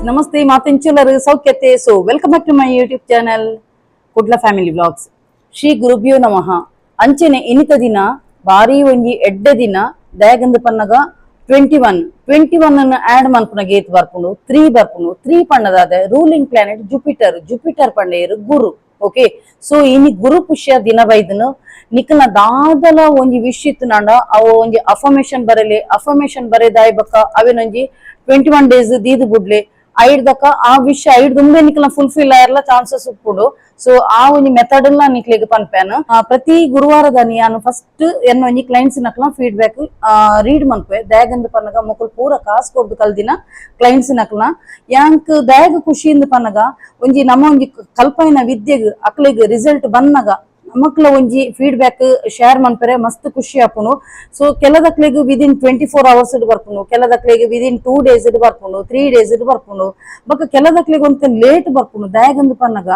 Namaste ಮಾತೆಂಚುಲರು ಸೌಖ್ಯತೆ. So welcome back to my YouTube channel, Kudla family vlogs. Shri ಗುರುಭ್ಯೋ ನಮಃ. ಅಂಚನೆ ಇನಿತ ದಿನ ಬಾರಿ ಒಂಜಿ ಎಡ್ಡೆ ದಿನ. ದಯಗಂದ ಪನ್ನಗ 21, 21 ಅನ್ನು ಆಡ್ ಮನ್ಪುನ ಗೇತ್ ಬರ್ಪುಂಡು? ತ್ರೀ ಬರ್ಪುಂಡು. ತ್ರೀ ಪಣ್ಣದಾದ ruling planet Jupiter. Jupiter ಪಂಡೇರು ಗುರು. ಓಕೆ, ಸೊ ಇನಿ ಗುರು ಪುಷ್ಯ ದಿನ ಬೈದನು. ನಿಕನ ದಾದಲ ಒಂಜಿ ವಿಶ್ ಇತ್ತುನಾಂಡ ಅವು ಒಂಜಿ ಅಫರ್ಮೇಶನ್ ಬರಲಿ. ಅಫರ್ಮೇಶನ್ ಬರೆದಾಯ್ ಬಕ್ಕ ಅವೇನೊಂಜಿ 21 ಡೇಸ್ ದೀದು ಬುಡ್ಲೆ. ಐಡ್ದಕ್ಕ ಆ ವಿಶ್ ಐಡ್ದುಂಬೆ ನಿಕಲ್ನ ಫುಲ್ಫಿಲ್ ಆಯರ್ಲ ಚಾನ್ಸಸ್ ಉಪ್ಪುಂಡು. ಸೊ ಆ ಒಂಜಿ ಮೆಥಡ್ ಲ ನಿಕ್ಲೆಗ್ ಪನ್ಪೇನ್. ಪ್ರತಿ ಗುರುವಾರದ ಯಾನು ಫಸ್ಟ್ ಎನ್ನ ಒಂಜಿ ಕ್ಲೈಂಟ್ಸ್ ನಕ್ಲ ಫೀಡ್ಬ್ಯಾಕ್ ರೀಡ್ ಮನ್ಪೆ. ದಾಗಂದ್ ಪನ್ನಗ ಮೊಕುಲು ಪೂರ ಕಾಸು ಕೊರ್ದು ಕಲ್ದಿನ ಕ್ಲೈಂಟ್ಸ್ ನಕ್ಲ. ಯಾಂಕ್ ದಾಗ್ ಖುಷಿಯಿಂದ ಪನ್ನಗ, ಒಂಜಿ ನಮ್ಮ ಒಂಜಿ ಕಲ್ಪೈನ ವಿದ್ಯೆಗ್ ಅಕ್ಲೆಗ್ ರಿಸಲ್ಟ್ ಬನ್ನಗ ನಮಕ್ಲ ಒಂಜಿ ಫೀಡ್ಬ್ಯಾಕ್ ಶೇರ್ ಮನ್ಪೆರೆ ಮಸ್ತ್ ಖುಷಿ ಆಪುಂಡು. ಸೊ ಕೆಲದಕ್ಲೆಗ್ ವಿದಿನ್ 24 ಅವರ್ಸ್ ಬರ್ಪುಂಡು, ಕೆಲದಕ್ಲೆಗ್ ವಿದಿನ್ 2 ಡೇಸ್ ಬರ್ಪುಂಡು, 3 ಡೇಸ್ ಬರ್ಪುಂಡು, ಬೊಕ್ಕ ಕೆಲದಕ್ಲೆಗ್ ಒಂತೆ ಲೇಟ್ ಬರ್ಪುಂಡು. ದಾಯಗಂದ್ ಪನ್ನಗ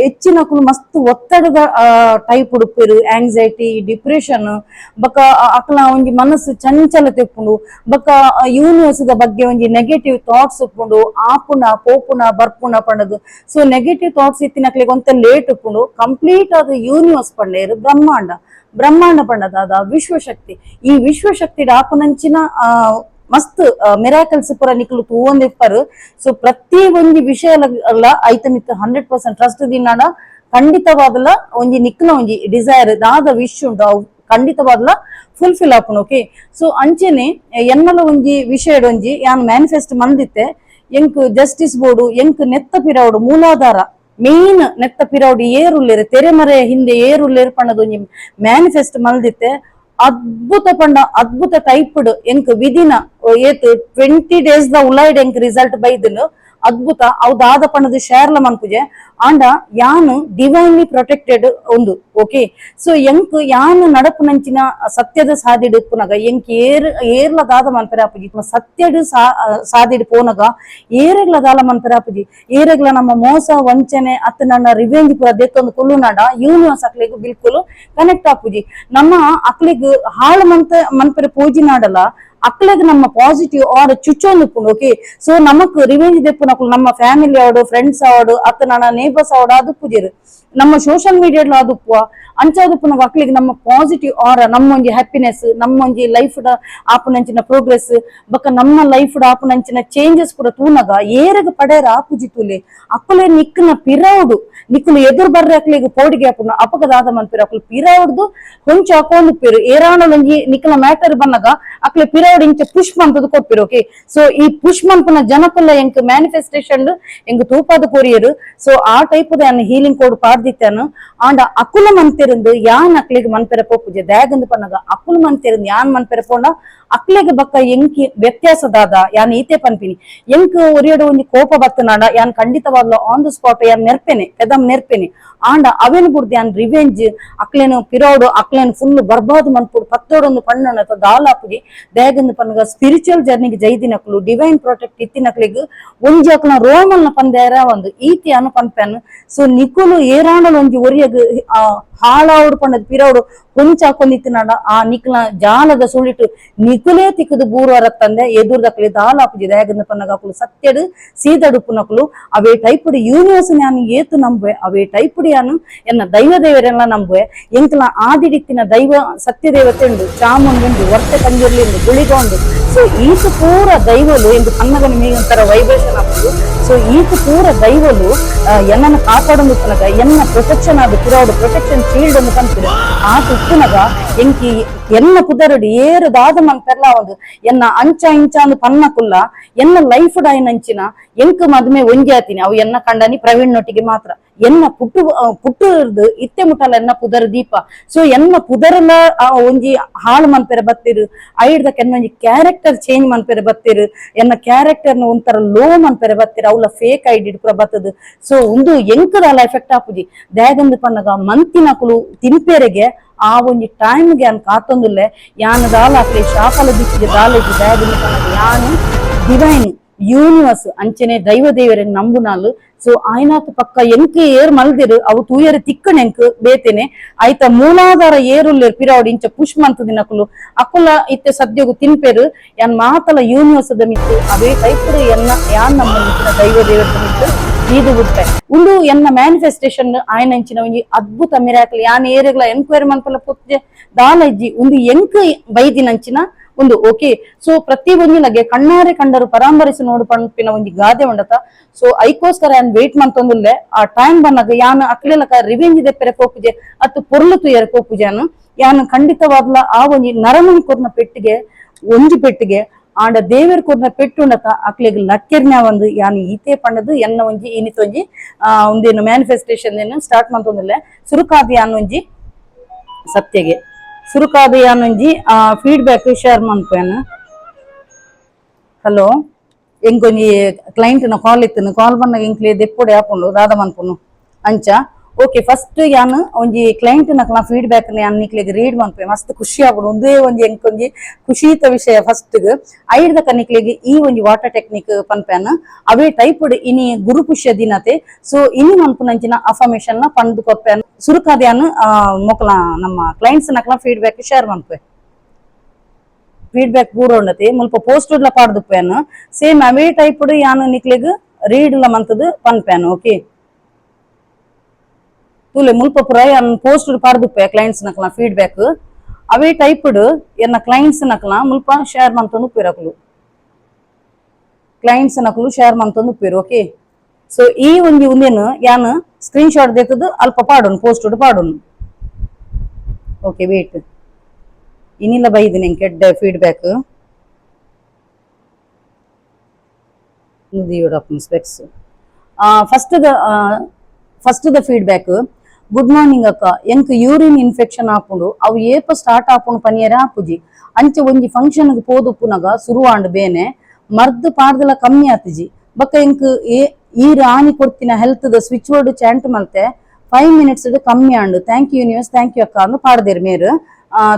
ಹೆಚ್ಚಿನಕುಲು ಮಸ್ತ್ ಒತ್ತಡದ ಟೈಪ್ ಉಡುಪೆರು, ಆಂಗ್ಸೈಟಿ, ಡಿಪ್ರೆಷನ್, ಬೊಕ್ಕ ಅಕ್ಲ ಒಂಜಿ ಮನಸ್ಸು ಚಂಚಲತೆ ಉಪ್ಪುಂಡು. ಬೊಕ್ಕ ಯೂನಿವರ್ಸ್ the ಬಗ್ಗೆ ಒಂಜಿ ನೆಗೆಟಿವ್ ಥಾಟ್ಸ್ ಉಪ್ಪುಂಡು, ಆಪುಣ ಪೋಪುಣ ಬರ್ಪುಣ ಪಂಡದು. So negative thoughts ಇತ್ತಿನಕ್ಲೆಗ್ ಒಂತೆ ಲೇಟ್ ಉಪ್ಪುಂಡು. ಕಂಪ್ಲೀಟ್ ಅದು ಯೂನಿವರ್ಸ್ ಪಂಡೇರು ಬ್ರಹ್ಮಾಂಡ. ಬ್ರಹ್ಮಾಂಡ ಪಂಡದಾದ ವಿಶ್ವಶಕ್ತಿ. ಈ ವಿಶ್ವಶಕ್ತಿ ಆಪುನಂಚಿನ ಮಸ್ತ್ ಮಿರಾಕಲ್ಸ್ ಪೂರ ನಿಕುಲು ತೂವೊಂದಿಪ್ಪರು. ಸೊ ಪ್ರತಿ ಒಂಜಿ ವಿಷಯ ಐತ ಮಿತ್ತ್ 100% ಟ್ರಸ್ಟ್ ದಿನಾಡ ಖಂಡಿತವಾದಲ ಒಂಜಿ ನಿಕ್ನ ಒಂಜಿ ಡಿಸೈರ್ ದಾದ ವಿಶ್ ಉಂಡು, ಅವು ಖಂಡಿತವಾದಲ ಫುಲ್ಫಿಲ್ ಆಪುಂಡು. ಓಕೆ, ಸೊ ಅಂಚೆನೆ ಎನ್ನಲ ಒಂಜಿ ವಿಷಯಡ್ ಒಂಜಿ ಯಾನ್ ಮ್ಯಾನಿಫೆಸ್ಟ್ ಮಂದಿತ್ತೆ. ಎಂಕ್ ಜಸ್ಟಿಸ್ ಬೋರ್ಡು, ಎಂಕ್ ನೆತ್ತ ಪಿರವುಡು ಮೂಲಾಧಾರ ಮೇನ್ ನೆತ್ತ ಪಿರವುಡು ಏರುಲ್ಲೇರು, ತೆರೆಮರೆ ಹಿಂದೆ ಏರುಲ್ಲೇರು ಪಣ್ಣದ ಒಂಜಿ ಮ್ಯಾನಿಫೆಸ್ಟ್ ಮಲ್ದಿತ್ತೆ. ಅದ್ಭುತ ಪಂಡ ಅದ್ಭುತ ಟೈಪ್ಡ್ ಎಂಕ್ ವಿದಿನ ಏತ್ 20 ಡೇಸ್ ದ ಉಲಾಯ್ಡ್ ಎಂಕ್ ರಿಸಲ್ಟ್ ಬೈದನು. ಅದ್ಭುತ. ಅವು ದಾದ ಪಣ್ಣದು ಶೇರ್ಲ ಮನ್ಪುಜೆ. ಆಂಡ ಯಾನ್ ಡಿವೈನ್ಲಿ ಪ್ರೊಟೆಕ್ಟೆಡ್ ಒಂದು. ಓಕೆ, ಸೊ ಎಂಕ್ ಯಾನ್ ನಡಪುನಂಚಿನ ಸತ್ಯದ ಸಾದಿಡ್ ಉಪ್ಪುನಗ ಎಂಕ್ ಏರ್ ಏರ್ಲ ದಾದ ಮನ್ಪೆರೆ ಆಪುಜಿ. ಸತ್ಯಡ್ ಸಾದಿಡ್ ಪೋನಗ ಏರೆಗ್ಲ ದಾಲ ಮನ್ಪೆರೆ ಆಪುಜಿ. ಏರೆಗ್ಲ ನಮ್ಮ ಮೋಸ ವಂಚನೆ ಅತ್ತ ನನ್ನ ರಿವೆಂಜ್ ಪೂರ ದೆತ್ತೊಂದು ಕುಲ್ಲುನಾಡ ಯೂನಿವರ್ಸ್ ಅಕ್ಲೆಗ್ ಬಿಲ್ಕುಲ್ ಕನೆಕ್ಟ್ ಆಪುಜಿ. ನಮ್ಮ ಅಕ್ಲೆಗ್ ಹಾಳು ಮಂತ ಮನ್ಪೆರೆ ಪೂಜಿನಾಡಲ ಅಕ್ಲೆಗ್ ನಮ್ಮ ಪಾಸಿಟಿವ್ ಆರ್ ಚುಚ್ಚೊಂದು ಉಪ್ಪುಂಡು. ಓಕೆ, ಸೊ ನಮಕ್ ರಿವೆಂಜ್ ದೆಪ್ಪುನಕುಲು ನಮ್ಮ ಫ್ಯಾಮಿಲಿ ಅವಡು, ಫ್ರೆಂಡ್ಸ್ ಅವಡು, ಅತ್ತ ನನ್ನ ನೇಬರ್ಸ್ ಅವಡು ಅದು ಪೂಜೆರು, ನಮ್ಮ ಸೋಷಿಯಲ್ ಮೀಡಿಯಾಡ್ಲ ಅದು ಉಪ್ಪುವ. ಅಂಚಾದುಪ್ಪುನಗ ಅಕ್ಲೆಗ್ ನಮ್ಮ ಪಾಸಿಟಿವ್ ಆರ್ ನಮ್ಮ ಒಂಜಿ ಹ್ಯಾಪಿನೆಸ್, ನಮ್ಮ ಒಂಜಿ ಲೈಫ್ ಆಪುನಂಚಿನ ಪ್ರೋಗ್ರೆಸ್, ಬೊಕ್ಕ ನಮ್ಮ ಲೈಫ್ ಆಪುನಂಚಿನ ಚೇಂಜಸ್ ಪೂರ ತೂನಗ ಏರೆಗ್ ಪಡೇರ ಆಪುಜಿ ತೂಲೆ. ಅಕ್ಕುಲೆ ನಿಕ್ನ ಪಿರವುಡು ನಿಕ್ಕುಲು ಎದುರು ಬರ್ರೆ ಅಕ್ಲೆಗ್ ಪೋಡಿಗೆ ಆಪುನ. ಅಪಗದಾದ ಮನ್ಪಿರ? ಅಕ್ಲು ಪಿರವುಡ್ದು ಹೊಂಚ ಹಾಕೊಂಡು ಉಪ್ಪೇರು. ಏರಾಣಲೊಂಜಿ ನಿಕ್ಲ ಮ್ಯಾಟರ್ ಬನ್ನಗ ಅಕ್ಲೆ ಪಿರವುಡು ಇಂಚ ಪುಷ್ ಮನ್ಪುದು ಕೊರ್ಪಿರು. ಓಕೆ, ಸೊ ಈ ಪುಷ್ ಮನ್ಪುನ ಜನಕುಲ್ಲ ಎಂಕ್ ಮ್ಯಾನಿಫೆಸ್ಟೇಷನ್ ಎಂಕ್ ತೂಪಾದ ಕೊರಿಯರು. ಸೊ ಆ ಟೈಪ್ ಯಾನ್ ಹೀಲಿಂಗ್ ಕೋಡ್ ಪಾಡ್ದಿತ್ತಾನು. ಆಂಡ ಅಕುಲ ಮನ್ತಿರಂದು ಯಾನ್ ಅಕ್ಲೆಗ್ ಮನ್ಪೆರೆ ಪೋಪುಜೆ. ದಾಗಂದ್ ಪನ್ನಗ ಅಕುಲು ಮನ್ತಿರಂದು ಯಾನ್ ಮನ್ಪೆರೆ ಪೋಂಡ ಅಕ್ಲೆಗ್ ಬಕ್ಕ ಎಂಕಿ ವ್ಯತ್ಯಾಸ ದಾದ? ಯಾನ್ ಈತೆ ಪನ್ಪಿನಿ. ಎಂಕ್ ಒರಿಯಡು ಒಂಜಿ ಕೋಪ ಬತ್ತನಾಡ ಯಾನ್ ಖಂಡಿತವಾಗ್ಲ on the spot ಯಾನ್ ನೆರ್ಪೇನೆ, ಪೆದಮ್ ನೆರ್ಪೇನೆ. ಆಂಡ ಅವೇನು ಬುಡ್ದು ಯಾನ್ ರಿವೆಂಜ್ ಅಕ್ಲೇನು ಪಿರೋಡು ಅಕ್ಲೇನು ಫುಲ್ ಬರ್ಬಾದ್ ಮನ್ಪುಡು ಪತ್ತೋಡೊಂದು ಪಣ್ಣನ ದಾಲಾಪುಜಿ. ದಾಗಂದ್ ಪನ್ನಗ ಸ್ಪಿರಿಚುವಲ್ ಜರ್ನಿಗೆ ಜೈದಿನಕ್ಲು, ಡಿವೈನ್ ಪ್ರೊಟೆಕ್ಟ್ ಇತ್ತಿನಕ್ಲೆಗ್ ಒಂಜಿ ಅಕ್ಲ ರೋಮಲ್ನ ಪಂದೇರ ಒಂದು ಈತಿ ಅನು ಪನ್ಪೆನ್. ಸೊ ನಿಕುಲು ಏರಾಂಡಲ ಒಂಜಿ ಒರಿಯಗ್ ಹಾಳಾವುಡು ಪಂಡದ್ ಪಿರವುಡು ಹೊಂಚ ಹಾಕೊಂಡಿತ್ತಿನಾಡ ಆ ನಿಕ್ಲ ಜಾಲದ ಸುಳಿಟು ನಿಕುಲೇ ತಿಕ್ಕದು ಬೂರ್ವರತ್ತಂದೆ ಎದುರ್ದಕ್ಲೆ ದಾಲಾಪುಜಿ. ದಾಗಂದ್ ಪನ್ನಗ ಅಕುಲು ಸತ್ಯಡು ಸೀದಡುಪ್ಪುನಕುಲು. ಅವೇ ಟೈಪುಡು ಯೂನಿವರ್ಸ್ ನಾನು ಏತು ನಂಬುವೆ, ಅವೇ ಟೈಪುಡು ಯಾನು ಎನ್ನ ದೈವ ದೇವರೆಲ್ಲ ನಂಬುವೆ. ಎಂಕ್ಲ ಆದಿಡಿತ್ತಿನ ದೈವ ಸತ್ಯ ದೇವತೆ ಉಂಡು, ಚಾಮುಂಡಿ ಉಂಡು, ವರ್ತೆ ಪಂಜುರ್ಲಿ ಉಂಡು, ಗುಳಿಗ ಉಂಡು. ಸೊ ಈತ ಪೂರ ದೈವಲು ಎಂದು ಪನ್ನಗ ನಿಮಗೆ ಒಂಥರ ವೈಬ್ರೇಷನ್ ಆಗ್ತದೆ. ಸೊ ಈತ ಪೂರ ದೈವಲು ಎನ್ನನ್ನು ಕಾಪಾಡೊಂದು ಉಪ್ಪುನಗ, ಎನ್ನ ಪ್ರೊಟೆಕ್ಷನ್ ಅದು ಪಿರವುಡು ಪ್ರೊಟೆಕ್ಷನ್ ಶೀಲ್ಡ್ ಒಂದು ಪನ್ಪಿರು. ಆತ ಉಪ್ಪುನಗ ಎಂಕಿ ಎನ್ನ ಪುದರುಡು ಏರು ದಾದ ಮನ್ಪೆರ್ಲ ಒಂದು ಎನ್ನ ಅಂಚ ಇಂಚ ಅಂದ್ ಪನ್ನಕುಲ್ಲ ಎನ್ನ ಲೈಫ್ ಡಾಯಿನಂಚಿನ ಎಂಕ್ ಮದುಮೆ ಒಂಜಿ ಆತೀನಿ. ಅವು ಎನ್ನ ಕಂಡನಿ ಪ್ರವೀಣ್ ನೊಟ್ಟಿಗೆ ಮಾತ್ರ. ಎನ್ನ ಪುಟ್ಟು ಪುಟ್ಟುರ್ದು ಇತ್ತೆ ಮುಟ್ಟಲ ಎನ್ನ ಪುದರ್ ದೀಪ. ಸೊ ಎನ್ನ ಪುದರ್ಲ ಆ ಒಂಜಿ ಹಾಳು ಮನ್ಪೆರೆ ಬತ್ತಿರು, ಐಡ್ದಕ್ಕೆ ಎನ್ನ ಒಂಜಿ ಕ್ಯಾರೆಕ್ಟರ್ ಚೇಂಜ್ ಮನ್ಪೆರೆ ಬತ್ತಿರು, ಎನ್ನ ಕ್ಯಾರೆಕ್ಟರ್ ನ ಒಂಥರ ಲೋ ಮನ್ಪೆರೆ ಬತ್ತಿರು. ಅವ್ಲ ಫೇಕ್ ಐಡಿ ಪೂರ ಬತ್ತದು. ಸೊ ಒಂದು ಎಂಕದಾಲ ಎಫೆಕ್ಟ್ ಆಪುಜಿ. ದಾಗಂದ್ ಪನ್ನಗ ಮಂತಿನಕುಲು ತಿನ್ಪೆರೆಗೆ ಆ ಒಂಜಿ ಟೈಮ್ಗೆ ಯಾನ್ ಕಾತೊಂದುಲ್ಲೆ. ಯಾನ್ ದಾಲ ಅಕ್ಲೆ ಶಾಪಲ ದಿಕ್ಕಿಗೆ ದಾಲ ಇಜ್ಜಿ. ದಾಗಂದ್ ಪನ್ನಗ ಯಾನ್ ಡಿವೈನ್ Universe ಅಂಚನೆ ದೈವ ದೇವರನ್ ನಂಬುನಾಲು. ಸೊ ಆಯ್ನಾತ್ ಪಕ್ಕ ಎಂಕ್ ಏರ್ ಮಲ್ದಿರು ಅವು ತೂಯರೆ ತಿಕ್ಕಣ ಎಂಕ್ ಬೇತೇನೆ ಆಯ್ತ ಮೂಲಾಧಾರ ಏರುಲ್ಲೆರ್ ಪಿರಾವಡ್ ಇಂಚ ಪುಷ್ ಮಂತುದಿನಕುಲು ಅಕುಲ ಇತ್ತೆ ಸದ್ಯಗು ತಿನ್ಪೆರು. ಯಾನ್ ಮಾತಲ ಯೂನಿವರ್ಸ್ ದ ಮಿತ್ತು ಅವೇ ಟೈಪ್ ಎನ್ನ ಯಾನ್ ನಮ್ಮ ದೈವ ದೇವರ ಮಿತ್ತು ದೀದು ಬಿಡ್ತೆ. ಉಂದು ಎನ್ನ ಮ್ಯಾನಿಫೆಸ್ಟೇಷನ್ ಆಯ್ನಂಚಿನ ಒಂಜಿ ಅದ್ಭುತ ಮಿರಾಕಲ್. ಯಾನ್ ಏರೆಗ್ಲ ಎನ್ಕ್ವೈರಿ ಮನ್ಪಲ ಪೊತ್ಜೆ ದಾಲ ಇಜ್ಜಿ, ಉಂದು ಎಂಕ್ ಬೈದಿನಂಚಿನ ಒಂದು. ಓಕೆ, ಸೊ ಪ್ರತಿ ಒಂಜಿಲಗೆ ಕಣ್ಣಾರೆ ಕಂಡರು ಪರಾಂಬರಿಸಿ ನೋಡು ಪನ್ಪಿನ ಒಂಜಿ ಗಾದೆ ಉಂಡತ. ಸೊ ಐಕೋಸ್ಕರ ಯಾನ್ ವೇಟ್ ಮಂತೊಂದುಲ್ಲೆ. ಆ ಟೈಮ್ ಬನ್ನಗ ಯಾನ್ ಅಕ್ಲೆಲಕ ರಿವೆಂಜ್ ದೆಪ್ಪೆರೆ ಪೋಪುಜೆ ಅತ್ತು ಪೊರ್ಲು ತುಯರೆ ಪೋಪುಜಾನು. ಯಾನ್ ಖಂಡಿತವಾದ್ಲ ಆ ಒಂಜಿ ನರಮಣಿ ಕೊರ್ನ ಪೆಟ್ಟಿಗೆ ಒಂಜಿ ಪೆಟ್ಟಿಗೆ ಆಂಡ ದೇವೆರ್ ಕೊರ್ನ ಪೆಟ್ಟುಂಡತ ಅಕ್ಲೆಗ್ ಲಕ್ಕೆರ್ನ ಒಂದು ಯಾನ್ ಈತೆ ಪಂಡದು ಎನ್ನ ಒಂಜಿ ಇನಿತ ಒಂಜಿ ಒಂದೇನು ಮ್ಯಾನಿಫೆಸ್ಟೇಷನ್ ಸ್ಟಾರ್ಟ್ ಮಂತೊಂದುಲ್ಲೆ. ಸುರುಕಾದ ಯಾನ್ ಒಂಜಿ ಸತ್ಯಗೆ ಸುರುಕಾದ ಯಾನ್ ಒಂಜಿ ಫೀಡ್ಬ್ಯಾಕ್ ಶೇರ್ ಮನ್ಪೇನು. ಹಲೋ, ಎಂಕೊಂಜಿ ಕ್ಲೈಂಟ್ ನ ಕಾಲ್ ಇತ್ತನು, ಕಾಲ್ ಬನ್ನಗ ಎಂಕ್ಲೆ ದೆಪ್ಪೊಡೆ ಆಪುಂಡು ದಾದ ಮನ್ಪುನು ಅಂಚ. ಓಕೆ, ಫಸ್ಟ್ ಯಾನ್ ಒಂಜಿ ಕ್ಲೈಂಟ್ ನಕ್ಲ ಫೀಡ್ಬ್ಯಾಕ್ ಯಾನ್ ನಿಕ್ಲೆಗ್ ರೀಡ್ ಮನ್ಪೆ. ಮಸ್ತ್ ಖುಷಿ ಆಪುಂಡು. ಒಂದೇ ಒಂಜಿ ಎಂಕೊಂಜಿ ಖುಷಿತ ವಿಷಯ. ಫಸ್ಟ್ ಐಡ್ದಕ ನಿಕ್ಲೆಗ್ ಈ ಒಂಜಿ ವಾಟರ್ ಟೆಕ್ನಿಕ್ ಪನ್ಪೇನ್. ಅವೇ ಟೈಪ್ ಇನಿ ಗುರು ಪುಷ್ಯ ದಿನತೆ. ಸೊ ಇನಿ ಮನ್ಪುನಂಚಿನ ಅಫರ್ಮೇಶನ್ ನ ಪಂದ್ ಕೊರ್ಪೇನ್. ಸುರುಕಾದ ಯಾನ್ ಮೊಕಲ ನಮ್ಮ ಕ್ಲೈಂಟ್ಸ್ ನಕ್ಲ ಫೀಡ್ಬ್ಯಾಕ್ ಶೇರ್ ಮನ್ಪೆ. ಫೀಡ್ಬ್ಯಾಕ್ ಪೂರ ಉಂಡತೆ ಮುಲ್ಪ ಪೋಸ್ಟ್ ಲ ಪಾಡ್ದುಪ್ಪೇನ್. ಸೇಮ್ ಅವೇ ಟೈಪ್ ಯಾನ್ ನಿಕ್ಲೆಗ್ ರೀಡ್ ಲ ಮಂತದು ಪನ್ಪೇನ್. ಓಕೆ, ತೂಲೆ ಮುಲ್ಪ ಪೂರ ಯಾನ್ ಪೋಸ್ಟ್ ಪಾಡ್ದುಪ್ಪೆ. ಕ್ಲೈಂಟ್ಸ್ ನಕ್ಲ ಫೀಡ್ಬ್ಯಾಕ್ ಅವೇ ಟೈಪ್ ಎನ್ನ ಕ್ಲೈಂಟ್ಸ್ ನಕ್ಲ ಮುಲ್ಪ ಶೇರ್ ಮಂತೊಂದು ಉಪ್ಪೇರು. ಅಕುಲು ಕ್ಲೈಂಟ್ಸ್ ನಕಲು ಶೇರ್ ಮಂತೊಂದು ಉಪ್ಪೇರು. ಓಕೆ, ಸೊ ಈ ಒಂಜಿ ಉಂದೆನ್ ಯಾನ್ ಸ್ಕ್ರೀನ್ ಶಾಟ್ ದೆತ್ತದು ಅಲ್ಪ ಪಾಡೋನು, ಪೋಸ್ಟ್ ಪಾಡೋನು. ಓಕೆ, ವೇಟ್, ಇನಿಲ ಬೈದಿನಿ ಎಂಕ್ ಎಡ್ಡೆ feedback Specs. First the feedback. Good morning ಅಕ್ಕ, ಎಂಕ್ ಯೂರಿನ್ ಇನ್ಫೆಕ್ಷನ್ ಆಪುಂಡು. ಅವು ಏಪ ಸ್ಟಾರ್ಟ್ ಆಪುಂಡು ಪನಿಯರ ಆಪುಜಿ. ಅಂಚೆ ಒಂಜಿ ಫಂಕ್ಷನ್ ಪೋದುಪ್ಪುನಗ ಸುರುವಾಂಡ್ ಬೇನೆ. ಮರ್ದ್ ಪಾಡ್ದಲ ಕಮ್ಮಿ ಆತಿಜಿ. ಬೊಕ್ಕ ಎಂಕ್ ಏ ಈ ರಾಣಿ ಕೊಡ್ತಿನ health the switch word chant ಮಲ್ತೆ. 5 minutes ಕಮ್ಮಿ and. Thank you universe, thank you ಅಕ್ಕ ಅಂದ್ ಪಾಡ್ದೇರ್ ಮೇರ್.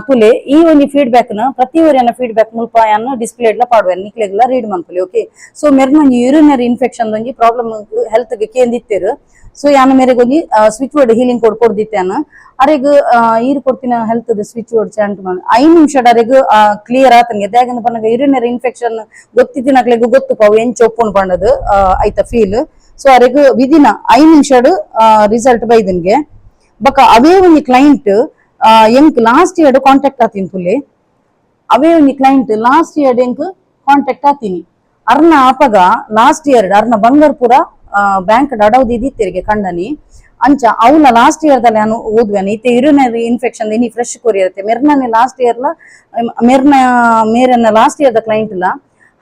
ತುಲೆ ಈ ಒಂಜಿ ಫೀಡ್ಬ್ಯಾಕ್ ನ ಪ್ರತಿ ಒರಿಯನ ಫೀಡ್ಬ್ಯಾಕ್ ಮುಲ್ಪ ಯಾನ್ ಡಿಸ್ಪ್ಲೇ ಪಾಡುವೆ, ನಿಕ್ಲೆಗ್ಲ ರೀಡ್ ಮನ್ಪೊಲಿ. ಓಕೆ, ಸೊ ಮೆರ್ನ ಒಂಜಿ ಯೂರಿನರಿ ಇನ್ಫೆಕ್ಷನ್ ಒಂಜಿ ಪ್ರಾಬ್ಲಮ್ ಹೆಲ್ತ್ ಗೆ ಕೇಂದಿತ್ತೇರು. ಸೊ ಯಾನ್ ಮೇರೆಗ್ ಒಂಜಿ switch word healing code ಕೊಡ್ದಿತ್ತೇನ. ಅರೆಗ್ ಈರ್ ಕೊಡ್ತಿನ health switch word chant 5 ನಿಮಿಷ ಅರೆಗ್ ಕ್ಲಿಯರ್ ಆತನ್ಗೆ. ದಾಗಂದ ಪನ್ನಗ ಯೂರಿನರಿ ಇನ್ಫೆಕ್ಷನ್ ಗೊತ್ತಿತ್ತಿನಕ್ಲೆಗ್ ಗೊತ್ತು ಪಾವು ಎಂಚ ಒಪ್ಪುಂಡು ಪಂಡದು ಐತ ಫೀಲ್. ಸೊ ಅರೆಗ್ ವಿದಿನ 5 ನಿಮಿಷ ರಿಸಲ್ಟ್ ಬೈದನ್ಗೆ. ಬೊಕ ಅವೇ ಒಂಜಿ ಕ್ಲೈಂಟ್ ಎಂಕ್ last year contact ಆತೀನಿ. ತುಲೆ, ಅವೇ ಒಂಜಿ client last year ಎಂಕ್ ಕಾಂಟ್ಯಾಕ್ಟ್ ಆತೀನಿ. ಅರ್ನ ಆಪಗ ಲಾಸ್ಟ್ ಇಯರ್ ಅರ್ನ ಬಂಗಾರಪುರ ಬ್ಯಾಂಕ್ ಅಡವು ದಿತ್ತಿರಿಗೆ ಕಂಡನಿ. ಅಂಚ ಅವಲ ಲಾಸ್ಟ್ ಇಯರ್ ದಲ್ಲಿ ನಾನು ಓದ್ವೇನೆ. ಇತ್ತೆ ಯೂರಿನರಿ ಇನ್ಫೆಕ್ಷನ್ ಇನಿ ಫ್ರೆಶ್ ಕೊರಿಯತ್ತೆ. ಮೆರ್ನನೆ ಲಾಸ್ಟ್ ಇಯರ್ ಲ ಮೆರ್ನ ಮೇರನ್ನ last year the client ಲ.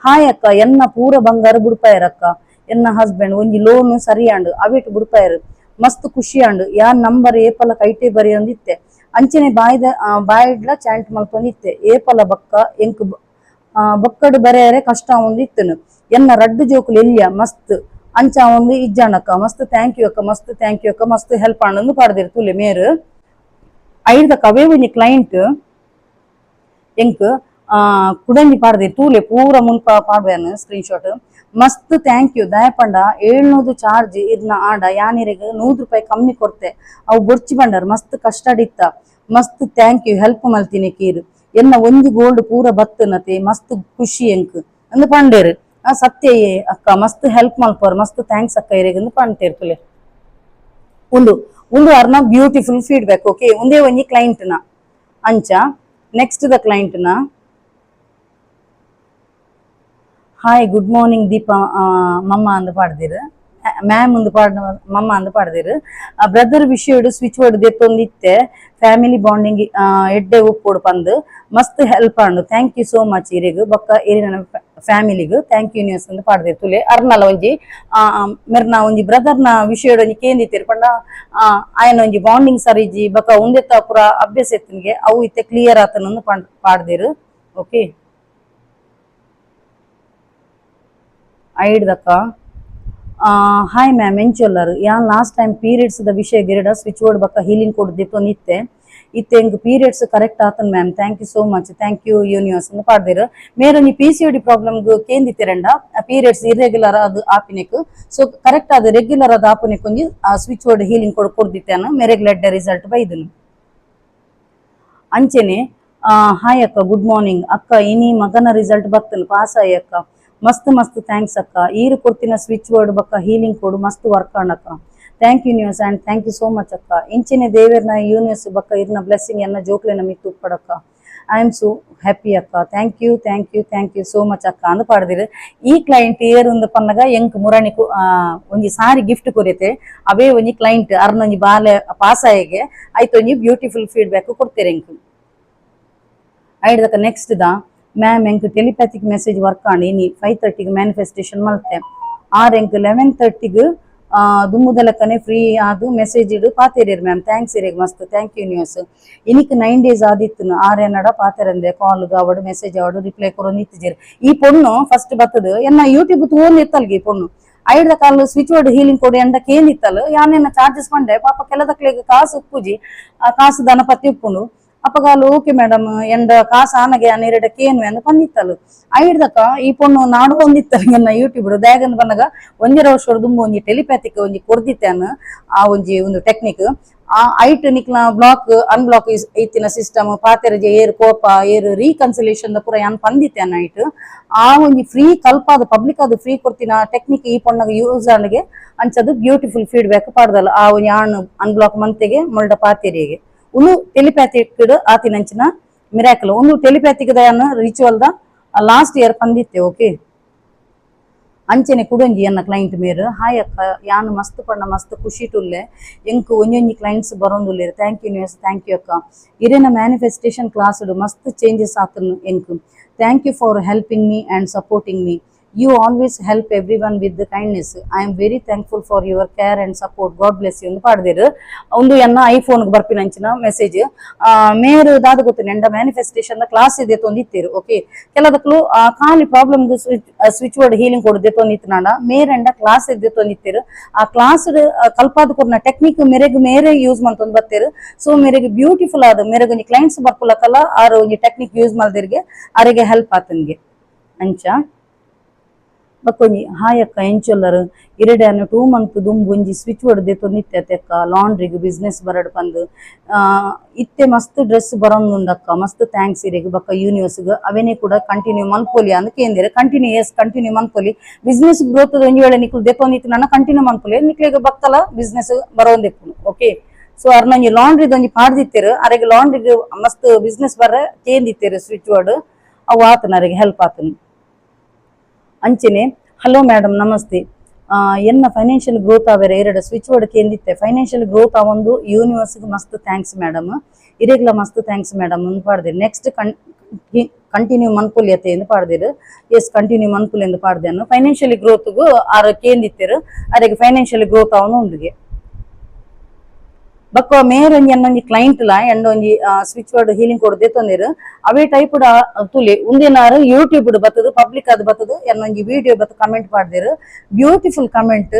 ಹಾಯ್ ಅಕ್ಕ, ಎನ್ನ ಪೂರ ಬಂಗಾರ ಬುಡ್ಪಾಯರಕ್ಕ ಎನ್ನ ಹಸ್ಬೆಂಡ್. ಒಂಜಿ ಲೋನ್ ಸರಿಯಾಂಡು, ಅವಿಟ್ ಬುಡ್ಪಾಯರು. ಮಸ್ತ್ ಖುಷಿ ಆಂಡು. ಯಾನ್ ನಂಬರ್ ಏಪಲ ಕೈಟೆ ಬರೆಯೊಂದಿತ್ತೆ. ಅಂಚನೆ ಬಾಯ್ದ ಬಾಯ್ಡ್ಲ ಚಾಂಟ್ ಮಲ್ತೊಂದಿತ್ತೆ ಏಪಲ. ಬಕ್ಕ ಎಂಕ್ ಬೊಕ್ಕಡ್ ಬರೆಯರೆ ಕಷ್ಟ ಒಂದಿತ್ತನು. ಎನ್ನ ರಡ್ಡು ಜೋಕುಲು ಎಲ್ಯ ಮಸ್ತ್ ಅಂಚ ಒಂದು ಇಜ್ಜಾಣಕ್ಕ. ಮಸ್ತ್ thank you ಅಕ್ಕ, ಮಸ್ತ್ thank you ಅಕ್ಕ, ಮಸ್ತ್ ಹೆಲ್ಪ್ ಆಂಡಂದು ಪಾಡ್ದಿರು. ತುಲೆ ಮೇರು. ಐಡ್ದಕ್ಕ ಅವೇ ಒಂಜಿ ಕ್ಲೈಂಟ್ ಎಂಕ್ ಕುಡಂಜಿ ಪಾಡ್ದಿರು. ತೂಲೆ, ಪೂರ ಮುಲ್ಪ ಪಾಡ್ವೇನು ಸ್ಕ್ರೀನ್ ಶಾಟ್. ಮಸ್ತ್ thank you. ದಯಪಂಡ 700 charge ಇರ್ನ ಆಂಡ ಯಾನಿರೆಗ್ 100 ರೂಪಾಯಿ ಕಮ್ಮಿ ಕೊರ್ತೆ. ಅವು ಬೊರ್ಚಿ ಬಂಡರ್, ಮಸ್ತ್ ಕಷ್ಟಡಿತ್ತ. ಮಸ್ತ್ thank you help ಮಲ್ತಿನಿ ಕೀರ್. ಎನ್ನ ಒಂಜಿ ಗೋಲ್ಡ್ ಪೂರ ಬತ್ತನತೆ, ಮಸ್ತ್ ಖುಷಿ ಎಂಕ್ ಅಂದ್ ಪಂಡೇರು. ಆ ಸತ್ಯ ಅಕ್ಕ, ಮಸ್ತ್ ಹೆಲ್ಪ್ ಮಲ್ಪೋರ್, ಮಸ್ತ್ thanks ಅಕ್ಕ ಇರೆಗ್ ಅಂದ್ ಪಂತೇರ್. ತುಲೆ, ಉಂದು ಉಂದು ಅರ್ನ beautiful feedback. Okay, ಒಂದೇ ಒಂಜಿ ಕ್ಲೈಂಟ್ ನ. ಅಂಚ next the client ನ. Hi, good morning Deepa ಮಮ್ಮ ಅಂದ್ ಪಾಡ್ದಿರು. ಮ್ಯಾಮ್ ಒಂದು ಪಾಡ್ ಮಮ್ಮ ಅಂದ್ ಪಾಡ್ದಿರು. ಬ್ರದರ್ ವಿಷಯಡ್ ಸ್ವಿಚ್ ವರ್ಡ್ ದೆತ್ತೊಂದಿತ್ತೆ. ಫ್ಯಾಮಿಲಿ ಬಾಂಡಿಂಗ್ ಎಡ್ಡೆ ಉಪ್ಪೋಡು ಪಂದ್. ಮಸ್ತ್ ಹೆಲ್ಪ್ ಆಂಡು. Thank you so much ಇರೆಗ್ ಬೊಕ್ಕ ಇರಿನ ಫ್ಯಾಮಿಲಿಗ್. Thank you universe ಅಂದ್ ಪಾಡ್ದಿರು. ತುಲೆ, ಅರ್ನಲ ಒಂಜಿ ಮೆರ್ನ ಒಂಜಿ ಬ್ರದರ್ನ ವಿಷಯಡ್ ಒಂಜಿ ಕೇಂದಿತ್ತೆರ್ ಪಂಡ ಆಯನ ಒಂಜಿ ಬಾಂಡಿಂಗ್ ಸರಿಜಿ ಬೊಕ್ಕ ಉಂದೆತ್ತ ಪೂರ ಅಭ್ಯಾಸ ಎತ್ತನ್ಗೆ ಅವು ಇತ್ತೆ ಕ್ಲಿಯರ್ ಆತನಂದು ಪಾಡ್ದಿರು. ಓಕೆ, ಐಡ್ದಕ್ಕ. ಹಾಯ್ ಮ್ಯಾಮ್, ಎಂಚೊಲ್ಲರು? ಯಾನ್ last time periods the ವಿಷಯ ಗಿರಡ ಸ್ವಿಚ್ ಬೋರ್ಡ್ ಬಕ್ಕ ಹೀಲಿಂಗ್ ಕೋಡ್ ದೆತ್ತೊಂದಿತ್ತೆ. ಇತ್ತೆ ಎಂಕ್ ಪೀರಿಯಡ್ಸ್ ಕರೆಕ್ಟ್ ಆತನ್ ma'am. Thank you so much, thank you universe ಅಂದ್ ಪಾಡ್ದೆರ್. ಮೇರೊಂಜಿ ಪಿಸಿಒಡಿ ಪ್ರಾಬ್ಲಮ್ ಕೇಂದಿತ್ತೆರಂಡ ಪೀರಿಯಡ್ಸ್ ಇರ್ರೆಗ್ಯುಲರ್ ಅದು ಆಪಿನೆಕ್, ಸೊ ಕರೆಕ್ಟ್ ಆದ ರೆಗ್ಯುಲರ್ ಆದ ಆಪುನೆಕ್ ಒಂಜಿ switch word healing ಕೊಡು ಕೊಡ್ದಿತ್ತಾನ. ಮೆರೆಗ್ ಎಡ್ಡೆ ರಿಸಲ್ಟ್ ಬೈದನು. ಅಂಚೆನೆ, ಹಾಯ್ ಅಕ್ಕ, ಗುಡ್ ಮಾರ್ನಿಂಗ್ ಅಕ್ಕ. ಇನಿ ಮಗನ ರಿಸಲ್ಟ್ ಬರ್ತನ, ಪಾಸ್ ಆಯ್ ಅಕ್ಕ. ಮಸ್ತ್ ಮಸ್ತ್ thanks ಅಕ್ಕ. ಈರು ಕೊಡ್ತಿನ ಸ್ವಿಚ್ ವರ್ಡ್ ಬಕ್ಕ ಹೀಲಿಂಗ್ ಕೊಡು ಮಸ್ತ್ ವರ್ಕ್ ಅಕ್ಕ. Thank you universe and thank you so much ಅಕ್ಕ. ಇಂಚಿನ ದೇವೇರ್ನ ಯೂನಿವರ್ಸ್ ಬಕ್ಕ ಇರ್ನ ಬ್ಲೆಸ್ಸಿಂಗ್ ಎನ್ನ ಜೋಕ್ಲೆನ ಮಿತ್ತು ಉಪ್ಪಡಕ್ಕ. I am so happy ಅಕ್ಕ. Thank you, thank you, thank you so much ಅಕ್ಕ ಅಂದ್ ಪಾಡ್ದಿರು. ಈ ಕ್ಲೈಂಟ್ ಏರ್ ಒಂದು ಪನ್ನಗ ಎಂಕ್ ಮುರಣಿ ಒಂಜಿ ಸಾರಿ ಗಿಫ್ಟ್ ಕೊರಿತೆ. ಅವೇ ಒಂಜಿ ಕ್ಲೈಂಟ್ ಅರ್ನೊಂಜಿ ಬಾಲೆ ಪಾಸ್ ಆಯಿಗೆ ಆಯ್ತು ಒಂಜಿ ಬ್ಯೂಟಿಫುಲ್ ಫೀಡ್ಬ್ಯಾಕ್ ಕೊಡ್ತೇರೆ ಎಂಕ್. ಐಡ್ದಕ ನೆಕ್ಸ್ಟ್ the, ma'am, ಎಂಕ್ telepathic message work ಆಂಡ್. ಇನಿ 5:30ಗೆ ಮ್ಯಾನಿಫೆಸ್ಟೇಷನ್ ಮಲ್ತೆ. ಆರ್ ಎಂಕ್ 11:30ಗ್ ದುಮ್ಮುದ ಲೆಕ್ಕನೆ ಫ್ರೀ ಆದ್ ಮೆಸೇಜ್ ಇಡು ಪಾತೇರಿರ್ ಮ್ಯಾಮ್. Thanks ಇರೆಗ್ ಮಸ್ತ್. Thank you universe. ಇನಿಕ್ 9 days ಆದಿತ್ತು ಆರ್ ಎನ್ನಡ ಪಾತೆರಂದೆ. ಕಾಲ್ ಆವಡು, ಮೆಸೇಜ್ ಆವಡು, ರಿಪ್ಲೈ ಕೊರೊಂದು ಇತ್ತಿಜೆರ್. ಈ ಪೊಣ್ಣು ಫಸ್ಟ್ ಬತ್ತದು ಎನ್ನ ಯೂಟ್ಯೂಬ್ ತೂವೊಂದು ಇತ್ತಲ್ಗೆ. ಈ ಪೊಣ್ಣು ಐಡ್ದ ಕಾಲ್ switch word healing ಕೊಡು ಎಂಡ ಕೇಂದಿತ್ತಲ್. ಯಾನೆನ್ನ ಚಾರ್ಜಸ್ ಪಂಡೆ. ಪಾಪ ಕೆಲದಕ್ಲೆಗ್ ಕಾಸು ಉಪ್ಪುಜಿ, ಆ ಕಾಸು ದನಪತಿ ಉಪ್ಪುಂಡು. ಅಪಗಾಲು ಓಕೆ ಮೇಡಮ್, ಎಂಡ ಕಾಸು ಆನಗೆ ಅನಿರಡ ಕೇನು ಅಂದ್ ಪಂದಿತ್ತಲು. ಐಡ್ದಕ ಈ ಪೊಣ್ಣು ನಾಡು ಒಂದಿತ್ತಲ್ ಎನ್ನ ಯೂಟ್ಯೂಬ್ ದಾಗಂದ್ ಬಂದಾಗ ಒಂಜರ ವರ್ಷ ದುಂಬು ಒಂಜಿ ಟೆಲಿಪ್ಯಾಥಿಕ್ ಒಂಜಿ ಕೊರ್ದಿತ್ತಾನ. ಆ ಒಂಜಿ ಒಂದು ಟೆಕ್ನಿಕ್ ಆ ಐಟ್ ನಿಕ್ಲ ಬ್ಲಾಕ್ ಅನ್ಬ್ಲಾಕ್ ಇತ್ತಿನ ಸಿಸ್ಟಮ್, ಪಾತೆರಜೆ ಏರ್ ಕೋಪ ಏರ್ ರೀಕನ್ಸಿಲೇಷನ್ ಪೂರ ಯಾನ್ ಪಂದಿತ್ತೇನ. ಐಟ್ ಆ ಒಂಜಿ ಫ್ರೀ ಕಲ್ಪಾದ ಪಬ್ಲಿಕ್ ಅದು ಫ್ರೀ ಕೊಡ್ತಿನ ಟೆಕ್ನಿಕ್ ಈ ಪೊಣ್ಣಗ ಯೂಸ್ ಆಂಡ್ಗೆ ಅಂಚದು ಬ್ಯೂಟಿಫುಲ್ ಫೀಡ್ಬ್ಯಾಕ್ ಪಾಡ್ದಲ್ಲ. ಆ ಒಂಜಿ ಆಣ್ ಅನ್ಬ್ಲಾಕ್ ಮಂತೆಗೆ ಮೊಲ್ಡ ಪಾತೆರಿಗೆ ಉಂದು ಟೆಲಿಪ್ಯಾಥಿಕ್ ಆತಿನಂಚಿನ ಮಿರಾಕಲ್. ಒಂದು ಟೆಲಿಪ್ಯಾಥಿಕ್ ದಯಾನ ritual the last year ಪಂದಿತ್ತೆ. Okay, ಅಂಚನೆ ಕುಡೊಂಜಿ ಎನ್ನ ಕ್ಲೈಂಟ್ ಮೇರ್, ಹಾಯ್ ಅಕ್ಕ, ಯಾನ್ ಮಸ್ತ್ ಪಂಡ ಮಸ್ತ್ ಖುಷಿ ಟುಲ್ಲೆ. ಎಂಕ್ ಒಂಜೊಂಜಿ ಕ್ಲೈಂಟ್ಸ್ ಬರೋಂದುಲ್ಲೆರ್. Thank you universe, thank you ಅಕ್ಕ. ಇರೆನ ಮ್ಯಾನಿಫೆಸ್ಟೇಷನ್ ಕ್ಲಾಸ್ ಮಸ್ತ್ ಚೇಂಜಸ್ ಆತನ್ ಎಂಕ್. Thank you for helping me and supporting me. You always help everyone with the kindness. I am very thankful for your care and support. God bless you ಅಂದ್ ಪಾಡ್ದೆರ್. ಒಂದು ಎನ್ನ iPhone ಬರ್ಪಿನಂಚಿನ message. ಮೇರ್ ದಾದ ಗೊತ್ತು, ಎಂಡ ಮ್ಯಾನಿಫೆಸ್ಟೇಷನ್ class ಇದೆ ತೊಂದಿತ್ತೀರು. Okay, ಕೆಲದಕ್ಲು ಖಾಲಿ problem switch word healing ಕೊಡುದೆ ತೊಂದಿತ್ತು ನಾಡ. ಮೇರ್ ಎಂಡ ಕ್ಲಾಸ್ ಇದೆ ತೊಂದಿತ್ತೀರು. ಆ ಕ್ಲಾಸ್ ಕಲ್ಪಾದ ಕೊರ್ನ ಟೆಕ್ನಿಕ್ ಮೇರೆಗ್ ಮೇರೆ ಯೂಸ್ ಮಂತೊಂದು ಬತ್ತೀರು. ಸೊ ಮೇರೆಗ್ ಬ್ಯೂಟಿಫುಲ್ ಆದ ಮೇರೆಗ್ ಒಂಜಿ ಕ್ಲೈಂಟ್ಸ್ ಬರ್ಪುಲಕಲ್ಲ ಆರ್ ಒಂಜಿ ಟೆಕ್ನಿಕ್ ಯೂಸ್ ಮಲ್ದಿರ್ಗೆ ಅರೆಗೆ ಹೆಲ್ಪ್ ಆತನ್ಗೆ. ಅಂಚ ಬಕ್ಕೊಂಜಿ, ಹಾಯ್ ಅಕ್ಕ, ಎಂಚೊಲ್ಲರ್? ಇರೆಡ್ಯಾನು 2 ಮಂತ್ ದುಂಬು ಒಂಜಿ ಸ್ವಿಚ್ ವರ್ಡ್ ದೆತ್ತೊಂದಿತ್ತೆ ಅಕ್ಕ, ಲಾಂಡ್ರಿಗ್ ಬಿಸ್ನೆಸ್ ಬರಡ್ ಪಂದ್. ಇತ್ತೆ ಮಸ್ತ್ ಡ್ರೆಸ್ ಬರೊಂದುಂಡಕ್ಕ. ಮಸ್ತ್ thanks ಇರೆಗ್ ಬಕ್ಕ ಯೂನಿವರ್ಸ್ಗ್. ಅವೇನೇ ಕೂಡ ಕಂಟಿನ್ಯೂ ಮನ್ಪೊಲಿ ಅಂದ್ ಕೇಂದಿರ. Continue, S, continue ಮನ್ಪೊಲಿ. Business growth ಒಂಜಿ ವೇಳೆ ನಿಕ್ಲು ದೆತ್ತೊಂದಿತ್ತು ನನ್ನ ಕಂಟಿನ್ಯೂ ಮನ್ಪೊಲಿ. ನಿಕ್ಲೆಗ್ ಬಕ್ಕಲ ಬಿಸ್ನೆಸ್ ಬರೋಂದಿಪ್ಪುನು. ಓಕೆ, ಸೊ ಅರ್ನೊಂಜಿ ಲಾಂಡ್ರಿದ ಒಂಜಿ ಪಾಡ್ದಿತ್ತೆರ್. ಅರೆಗ್ ಲಾಂಡ್ರಿಗ್ ಮಸ್ತ್ ಬಿಸ್ನೆಸ್ ಬರ್ರೆ ಕೇಂದಿತ್ತೆರ್ ಸ್ವಿಚ್ ವರ್ಡ್. ಅವು ಆತನ ಅರೆಗ್ ಹೆಲ್ಪ್ ಆತನ. ಅಂಚೆನೆ, ಹಲೋ ಮೇಡಮ್, ನಮಸ್ತೆ. ಎನ್ನ ಫೈನಾನ್ಷಿಯಲ್ ಗ್ರೋತ್ ಆವೆರೆ ಎರಡು ಸ್ವಿಚ್ ವರ್ಡ್ ಕೇಂದಿತ್ತೆ. ಫೈನಾನ್ಷಿಯಲ್ ಗ್ರೋತ್ ಆವೊಂದು. ಯೂನಿವರ್ಸ್ಗೆ ಮಸ್ತ್ thanks madam. ಇರೆಗ್ಲ ಮಸ್ತ್ thanks madam ಅಂದ್ ಪಾಡ್ದಿರ್. ನೆಕ್ಸ್ಟ್ ಕಂಟಿನ್ಯೂ ಮನ್ಪುಲಿ ಅತ್ತೆ ಎಂದು ಪಾಡ್ದಿರ್. ಎಸ್, ಕಂಟಿನ್ಯೂ ಮನ್ಪುಲಿ ಎಂದು ಪಾಡ್ದೆನು. ಫೈನಾನ್ಷಿಯಲಿ ಗ್ರೋತ್ಗೂ ಆರ್ ಕೇಂದಿತ್ತೆರ್. ಅರೆಗ್ ಫೈನಾನ್ಷಿಯಲಿ ಗ್ರೋತ್ ಅವನು ಉಂಡುಗೆ. ಬೊಕ್ಕ ಮೇರ್ ಒಂಜಿ ಎನ್ನೊಂಜಿ ಕ್ಲೈಂಟ್ ಲ ಎಂಡ ಒಂಜಿ switch word healing ಕೊಡು ತೊಂದಿರು. ಅವೇ ಟೈಪ್ ತುಲಿ ಉಂದಿನಾರು ಯೂಟ್ಯೂಬ್ ಬತ್ತದು, ಪಬ್ಲಿಕ್ ಅದು ಬತ್ತದು ಎನ್ನೊಂಜಿ ವಿಡಿಯೋ ಬತ್ತು comment ಪಾಡ್ದಿರು. Beautiful comment.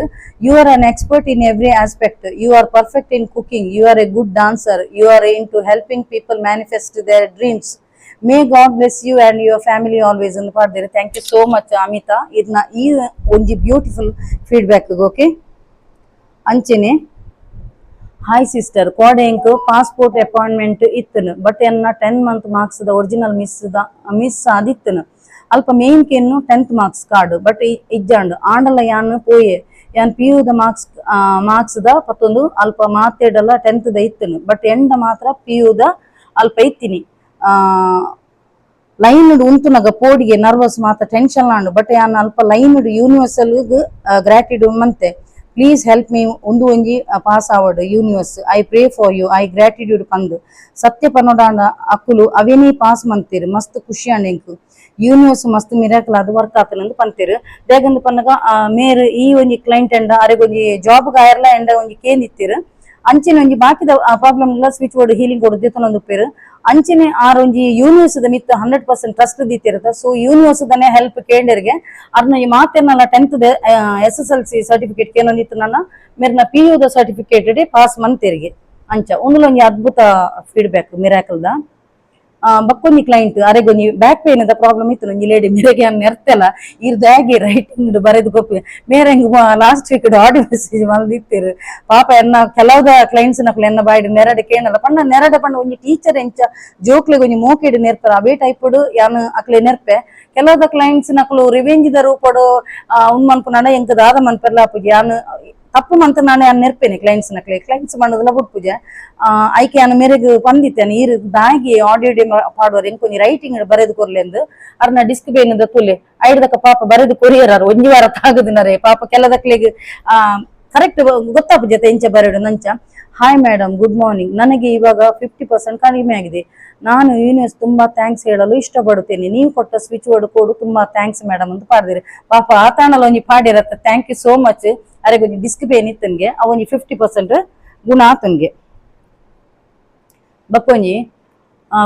"You are an expert in every aspect. You are perfect in cooking. You are a good dancer. You are into helping people manifest their dreams. May God bless you and your family always" ಅಂತ ಪಾಡ್ದಿರು. Thank you so much Amita, ಇದನ್ನ ಈ ಒಂಜಿ beautiful feedback. Okay, ಅಂಚೆನೆ, hi sister, ಕೋಡೆ ಎಂಕ್ passport appointment ಇತ್ತನು. But ಎನ್ನ 10 month marks the original miss ಆದಿತ್ತನು. ಅಲ್ಪ main ಕೆನ್ನು 10th marks card but ಇಜ್ಜಾಂಡ್. ಆಂಡಲ ಯಾನ್ ಪೋಯೆ. ಯಾನ್ P you the marks marks the ಪತ್ತೊಂದು ಅಲ್ಪ ಮಾತೆಡಲ 10th the ಇತ್ತನು. But ಎಂಡ ಮಾತ್ರ P you the ಅಲ್ಪ ಇತ್ತಿನಿ. ಲೈನ್ ಉಂತುನಗ ಪೋಡಿಗೆ ನರ್ವಸ್ ಮಾತ್ರ ಟೆನ್ಷನ್ ಆಂಡ್. ಬಟ್ ಯಾನ್ ಅಲ್ಪ line universal gratitude ಮಂತೆ. Please help me ಒಂದು ಒಂಜಿ ಪಾಸ್ ಆವಡ್ universe. I pray for you, I gratitude ಪಂದ್. ಸತ್ಯ ಪನೋಡಾಂಡ ಅಕ್ಕುಲು ಅವೇನೇ ಪಾಸ್ ಮಂತೀರ್. ಮಸ್ತ್ ಖುಷಿ ಆಂಡ್ ಎಂಕ್. ಯೂನಿವರ್ಸ್ ಮಸ್ತ್ ಮಿರಾಕಲ್ ಅದು ವರ್ಕ್ ಆತನಂದ್ ಪಂತೀರ್. ಬೇಗಂದ್ ಪನ್ನಗ ಮೇರ್ ಈ ಒಂಜಿ ಕ್ಲೈಂಟ್ ಎಂಡ ಅರೆಗೊಂಜಿ ಜಾಬ್ ಗಾಯರ್ಲ ಎಂಡ ಒಂಜಿ ಕೇಂದಿತ್ತೀರ್. ಅಂಚಿನ ಒಂಜಿ ಬಾಕಿದ problem switch board healing ಕೊಡು ದೆತ್ತೊಂದು. ಅಂಚಿನ ಆರ್ ಒಂಜಿ ಯೂನಿವರ್ಸ್ the ಮಿತ್ 100% trust ದೀತಿರ್ತ. So universe ದನೆ help ಕೇಂಡರ್ಗೆ ಅರ್ನ ಈ ಮಾತೆರ್ನಲ್ಲ 10th SSLC certificate ಕೇನೊಂದಿತ್ತು. ನನ್ನ ಮೇರ್ನ P you the certificate pass ಮಂತೇರಿಗೆ. ಅಂಚ ಒಂದುಲೊಂಜಿ ಅದ್ಭುತ ಫೀಡ್ಬ್ಯಾಕ್ ಮಿರಾಕಲ್ ದ. ಬಕ್ಕೊಂಜಿ client ಅರೆಗೊಂಜಿ back pain the problem ಇತ್ತು. ಒಂಜಿ ಲೇಡಿ ಮೇರೆಗೆ ನೆರ್ತೆಲ ಇರ್ ದಾಗಿ ರೈಟಿಂಗ್ ಬರೆದು ಕೊಪ್ಪಿ ಮೇರೆ last week audio message ಮಲ್ದಿತ್ತೀರು. ಪಾಪ ಎನ್ನ ಕೆಲವುದ ಕ್ಲೈಂಟ್ಸ್ ನಕುಲು ಎನ್ನ ಬಾಯ್ಡ್ ನೆರಡೆ ಕೇಣಲ್ಲ ಪಂಡ, ನೆರಡೆ ಪಂಡ ಒಂಜಿ ಟೀಚರ್ ಎಂಚ ಜೋಕ್ಲೆಗ್ ಒಂಜಿ ಮೋಕೆಡ್ ನೆರ್ಪೆರ್, ಅವೇ ಟೈಪ್ ಯಾನ್ ಅಕ್ಲೆ ನೆರ್ಪೆ. ಕೆಲವುದ ಕ್ಲೈಂಟ್ಸ್ ನಕುಲು ರಿವೆಂಜ್ ದ ರೂಪಡು ಉಂದ್ ಮನ್ಪುನಾಡ ಎಂಕ್ ದಾದ ಮನ್ಪೆರ್ಲ ಆಪುಜಿ. ಯಾನ್ ತಪ್ಪು ಮಂತ ನಾನು ಯಾನ್ ನೆರ್ಪೇನೆ ಕ್ಲೈಂಟ್ಸ್ ನಕ್ಲೆ, ಕ್ಲೈಂಟ್ಸ್ ಮಣ್ಣದಲ ಬುಡ್ಪುಜೆ. ಐಕೆ ಯಾನ್ ಮೇರೆಗ್ ಪಂದಿತ್ತೇನೆ, ಈರ್ ದಾಗಿ ಆಡಿಯೋ ಪಾಡುವರ್, ಎಂಕೊಂಜಿ ರೈಟಿಂಗ್ ಬರೆದು ಕೊರ್ಲೆಂದು. ಅರ್ನ ಡಿಸ್ಕ್ ಬೇನದ ತುಲೆ ಐಡ್ದಕ ಪಾಪ ಬರೆದು ಕೊರಿಯರ್ ಒಂಜಿ ವಾರ ತಾಗುದಿನರೇ. ಪಾಪ ಕೆಲದಕ್ಲೆಗ್ ಕರೆಕ್ಟ್ ಗೊತ್ತಾಪುಜೆ ಎಂಚ ಬರೆಡು ನಂಚ. Hi madam, good morning. ನನಗೆ ಇವಾಗ 50% ಕಡಿಮೆ ಆಗಿದೆ. ನಾನು ಯೂನಿವರ್ಸ್ ತುಂಬಾ thanks ಹೇಳಲು ಇಷ್ಟಪಡುತ್ತೇನೆ. ನೀವು ಕೊಟ್ಟ ಸ್ವಿಚ್ ವರ್ಡ್ ಕೋಡು ತುಂಬಾ thanks madam ಅಂತ ಪಾಡ್ದಿರಿ. ಪಾಪ ಆತಾಣಲ ಒಂಜಿ ಪಾಡಿರತ್ತ. Thank you so much. ಅರೆಗೆ ಒಂಜಿ ಡಿಸ್ಕ್ ಪೇನ್ ಇತ್ತನ್ಗೆ, ಅವ ಒಂಜಿ 50% ಗುಣ ಆತನ್ಗೆ. ಬಕ್ಕೊಂಜಿ,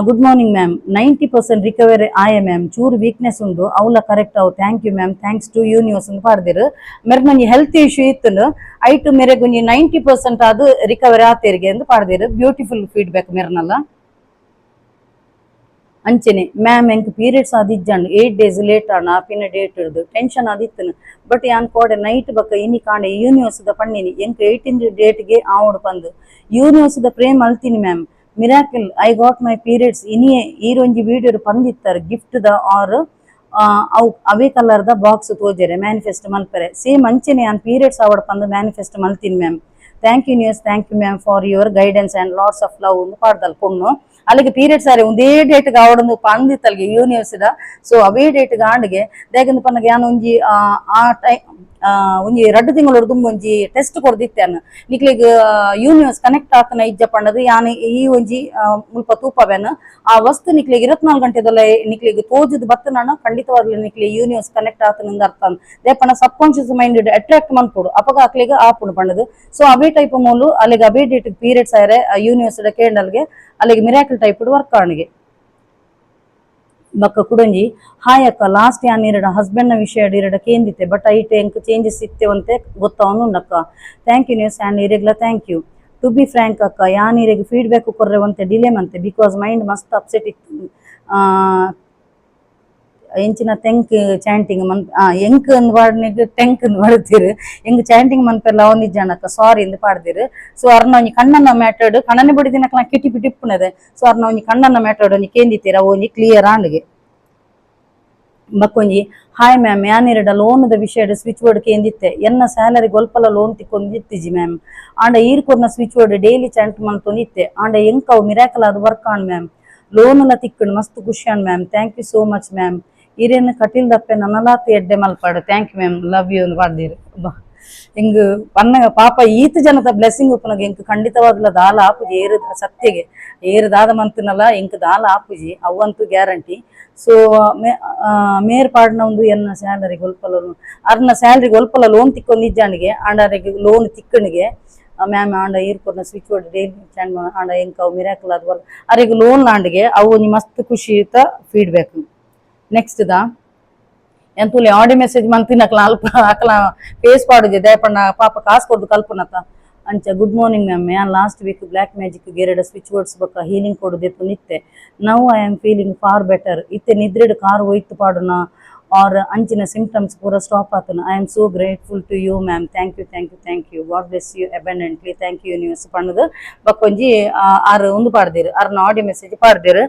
good morning ma'am, 90% recovery ಆಯ ಮ್ಯಾಮ್. ಚೂರು ವೀಕ್ನೆಸ್ ಉಂಡು, ಅವಲ ಕರೆಕ್ಟ್ ಅವು. Thank you ma'am, thanks to universe ಅಂತ ಪಾಡ್ದಿರು. ಮೆರ್ಗೊಂಜಿ ಹೆಲ್ತ್ ಇಶ್ಯೂ ಇತ್ತು, ಐಟು ಮೆರೆಗೊಂಜಿ 90% ಅದು ರಿಕವರಿ ಆತೇರಿಗೆ ಅಂತ ಪಾಡ್ದಿರು. Beautiful feedback ಮೆರ್ನಲ್ಲ. ಅಂಚೆನೆ ಮ್ಯಾಮ್, ಎಂಕ್ ಪೀರಿಯಡ್ಸ್ ಆದಿಜ್ಜಂಡ್, 8 ಡೇಸ್ ಲೇಟ್ ಆಣ ಪಿನ್ನ ಡೇಟ್ ಇಡ್ದು ಟೆನ್ಷನ್ ಆದಿತ್ತನು. ಬಟ್ ಯಾನ್ ಕೋಡೆ ನೈಟ್ ಬಕ್ಕ ಇನಿ ಕಾಂಡೆ ಯೂನಿವರ್ಸ್ the ಪಣ್ಣಿನಿ, ಎಂಕ್ 18 ಡೇಟ್ಗೆ ಆವಡು ಪಂದು ಯೂನಿವರ್ಸ್ the pray ಮಲ್ತೀನಿ ma'am. Miracle, I got my periods ಇನಿಯೇ. ಈರೊಂಜಿ video ಪಂದಿತ್ತಾರೆ, gift the R ಅವು ಅವೇ colour the box ತೋಜೆರೆ manifest ಮಲ್ಪರೆ. Same ಅಂಚೆನೆ ಯಾನ್ ಪೀರಿಯಡ್ಸ್ ಆವಡ್ ಪಂದು manifest ಮಲ್ತೀನಿ ma'am. Thank you universe, thank you ma'am for your guidance and lots of love ಒಂದು ಪಾಡ್ದಲ್ ಪೊಣ್ಣು. ಅಲ್ಲಿಗೆ ಪೀರಿಯಡ್ಸ್ ಆರೆ ಒಂದೇ ಡೇಟ್ ಆವಡೊಂದು ಪಂದಿತ್ತಲ್ಗೆ ಯೂನಿವರ್ಸ್ ದ. ಸೊ ಅವೇ ಡೇಟ್ ಆಂಡ್ಗೆ ದಾಯೆಗಂದ್ ಪನ್ನಗ ಯಾನ್ ಒಂಜಿ ಆ ಟೈಮ್ ಒಂಜಿ 2 ತಿಂಗಳು ದುಂಬು ಒಂಜಿ ಟೆಸ್ಟ್ ಕೊರ್ದಿತ್ತೇನು. ನಿಕ್ಲೆಗ್ ಯೂನಿವರ್ಸ್ ಕನೆಕ್ಟ್ ಆತನ ಇಜ್ಜ ಪಂಡದು ಯಾನ್ ಈ ಒಂಜಿ ಮುಲ್ಪ ತೂಪವೇನು. ಆ ವಸ್ತು ನಿಕ್ಲೆಗ್ 24 ಗಂಟೆದಲ್ಲ ನಿಕ್ಲೆಗ್ ತೋಜುದು ಬತ್ತನ, ಖಂಡಿತವಾಗ್ಲೂ ನಿಕ್ಲೆ ಯೂನಿವರ್ಸ್ ಕನೆಕ್ಟ್ ಆತನಂದ ಅರ್ಥ. ದೇಪಣ್ಣ ಸಬ್ conscious mind attract ಮನ್ಪೊಡು, ಅಪಗ ಅಕ್ಲೆಗ್ ಆಪುಂಡು ಪಂಡದು. ಸೊ ಅವೇ ಟೈಪ್ ಮೂಲು ಅಲ್ಲಿಗೆ ಅವೇ ಡೇಟ್ ಪೀರಿಯಡ್ಸ್ ಆಯ್ರೆ ಯೂನಿವರ್ಸ್ ಕೇಂಡಲ್ಗೆ ಅಲ್ಲಿಗೆ miracle type work ಆಣಿಗೆ. ಬಕ್ಕ ಕುಡೊಂಜಿ, ಹಾಯ್ ಅಕ್ಕ, ಲಾಸ್ಟ್ ಯಾನ್ ಇರಡ ಹಸ್ಬೆಂಡ್ ನ ವಿಷಯ ಇರಡ ಕೇಂದಿತ್ತೆ, ಬಟ್ ಐಟ್ ಎಂಕ್ ಚೇಂಜಸ್ ಇತ್ತೆವಂತೆ ಗೊತ್ತಾವನು ಅಕ್ಕ. Thank you news and ಇರೆಗ್ಲ thank you. To be frank ಅಕ್ಕ, ಯಾನ್ ಇರೆಗ್ ಫೀಡ್ಬ್ಯಾಕ್ ಕೊರ್ರೆವಂತೆ ಡಿಲೇ ಮಂತೆ, because mind ಮಸ್ತ್ ಅಪ್ಸೆಟ್ ಇತ್ತು. ಎಂಚಿನ ತೆಂಕ್ ಚಾಂಟಿಂಗ್ ಮನ್ ಎಂಕ್ ಅಂದ್ ಪಾಡ್ನಿಗ್ ಟೆಂಕ್ ಅಂದ್ ಪಾಡ್ತೀರು. ಎಂಕ್ ಚಾಂಟಿಂಗ್ ಮನ್ಪೆರ್ಲ ಅವನಿಜ್ಜಾನಕ್ಕ, ಸಾರಿ ಇಂದ್ ಪಾಡ್ದಿರು. ಸೊ ಅರ್ನ ಒಂಜಿ ಕಣ್ಣನ್ನ ಮ್ಯಾಟರ್ಡ್ ಕಣ್ಣನೆ ಬಡಿದಿನಕ್ಲ ಕಿಟಿ ಪಿಟಿ ಇಪ್ಪುನದೆ. ಸೊ ಅರ್ನ ಒಂಜಿ ಕಣ್ಣನ್ನ ಮ್ಯಾಟರ್ಡ್ ಒಂಜಿ ಕೇಂದಿತ್ತೀರ, ಅವು ಒಂಜಿ ಕ್ಲಿಯರ್ ಆಂಡ್ಗೆ. ಬಕ್ಕೊಂಜಿ, ಹಾಯ್ ಮ್ಯಾಮ್, ಯಾನಿರಡ ಲೋನ್ದ ವಿಷಯಡ್ ಸ್ವಿಚ್ ಬೋರ್ಡ್ ಕೇಂದಿತ್ತೆ. ಎನ್ನ ಸ್ಯಾಲರಿ ಗೊಲ್ಪಲ ಲೋನ್ ತಿಕ್ಕೊಂದಿತ್ತಿಜಿ ಮ್ಯಾಮ್. ಆಂಡ ಈರ್ ಕೊರ್ನ switch board daily chant ಮಲ್ತೊಂದಿತ್ತೆ. ಆಂಡ ಎಂಕ್ ಅವು ಮಿರಾಕಲ್ ಅದು work on ma'am. Loan ಲ ತಿಕ್ಕಣ್, ಮಸ್ತ್ ಖುಷಿ on ma'am. Thank you so much ma'am. ಇರೇನು ಕಟಿಲ್ ದಪ್ಪೆ ನನಲಾತ್ ಎಡ್ಡೆ ಮಲ್ಪಾಡು. Thank you ma'am, love you ಅಂದ್ ಪಾಡ್ದಿರು. ಬಾ ಎಂಗ್ ಪನ್ನ ಪಾಪ ಈತ ಜನತ ಬ್ಲೆಸ್ಸಿಂಗ್ ಉಪ್ಪುನಗ ಎಂಕ್ ಖಂಡಿತವಾಗ್ಲ ದಾಲ ಆಪುಜಿ. ಏರು ಸತ್ಯಗೆ ಏರು ದಾದ ಮಂತನಲ ಎಂಕ್ ದಾಲ ಆಪುಜಿ, ಅವಂತೂ ಗ್ಯಾರಂಟಿ. ಸೊ ಮೇರ್ ಪಾಡ್ನ ಒಂದು ಎನ್ನ ಸ್ಯಾಲರಿ ಗೊಲ್ಪಲ, ಅರ್ನ ಸ್ಯಾಲರಿ ಗೊಲ್ಪಲ ಲೋನ್ ತಿಕ್ಕೊಂದು ಇಜ್ಜಾಣಿಗೆ, ಆಂಡ ಅರೆಗ್ ಲೋನ್ ತಿಕ್ಕಣಿಗೆ ಮ್ಯಾಮ್. ಆಂಡ ಈರ್ ಕೊರ್ನ switch board daily chant ಆಂಡ ಎಂಕ್ ಅವು ಮಿರಾಕಲ್ ಅದು ಅರೆಗ್ ಲೋನ್ ಲಾಂಡ್ಗೆ. ಅವು ಒಂಜಿ ಮಸ್ತ್ ಖುಷಿ feedback. Next the ಎಂತುಲೆ audio message ಮಂತಿನಕ್ಲ ಅಲ್ಪ ಅಕ್ಲ ಫೇಸ್ ಪಾಡುಜೆ, ದಯಪಣ್ಣ ಪಾಪ ಕಾಸು ಕೊಡ್ದು ಕಲ್ಪನತ ಅಂಚ. Good morning ma'am, ಯಾನ್ last week black magic ಗೆರಡ switch words ಬಕ್ಕ healing ಕೊಡುದೆತ್ತು ನಿತ್ತೆ. Now I am feeling far better. ಇತ್ತೆ ನಿದ್ರೆಡ್ ಕಾರ್ ಒಯ್ತು ಪಾಡುನ ಆರ್ ಅಂಚಿನ ಸಿಂಪ್ಟಮ್ಸ್ ಪೂರ ಸ್ಟಾಪ್ ಆತನ. I am so grateful to you ma'am. Thank you, thank you, thank you. God bless you abundantly. Thank you universe ಪಣ್ಣದು ಬಕ್ಕೊಂಜಿ ಆರು ಒಂದು ಪಾಡ್ದಿರು, ಆರ್ನ audio message ಪಾಡ್ದಿರು.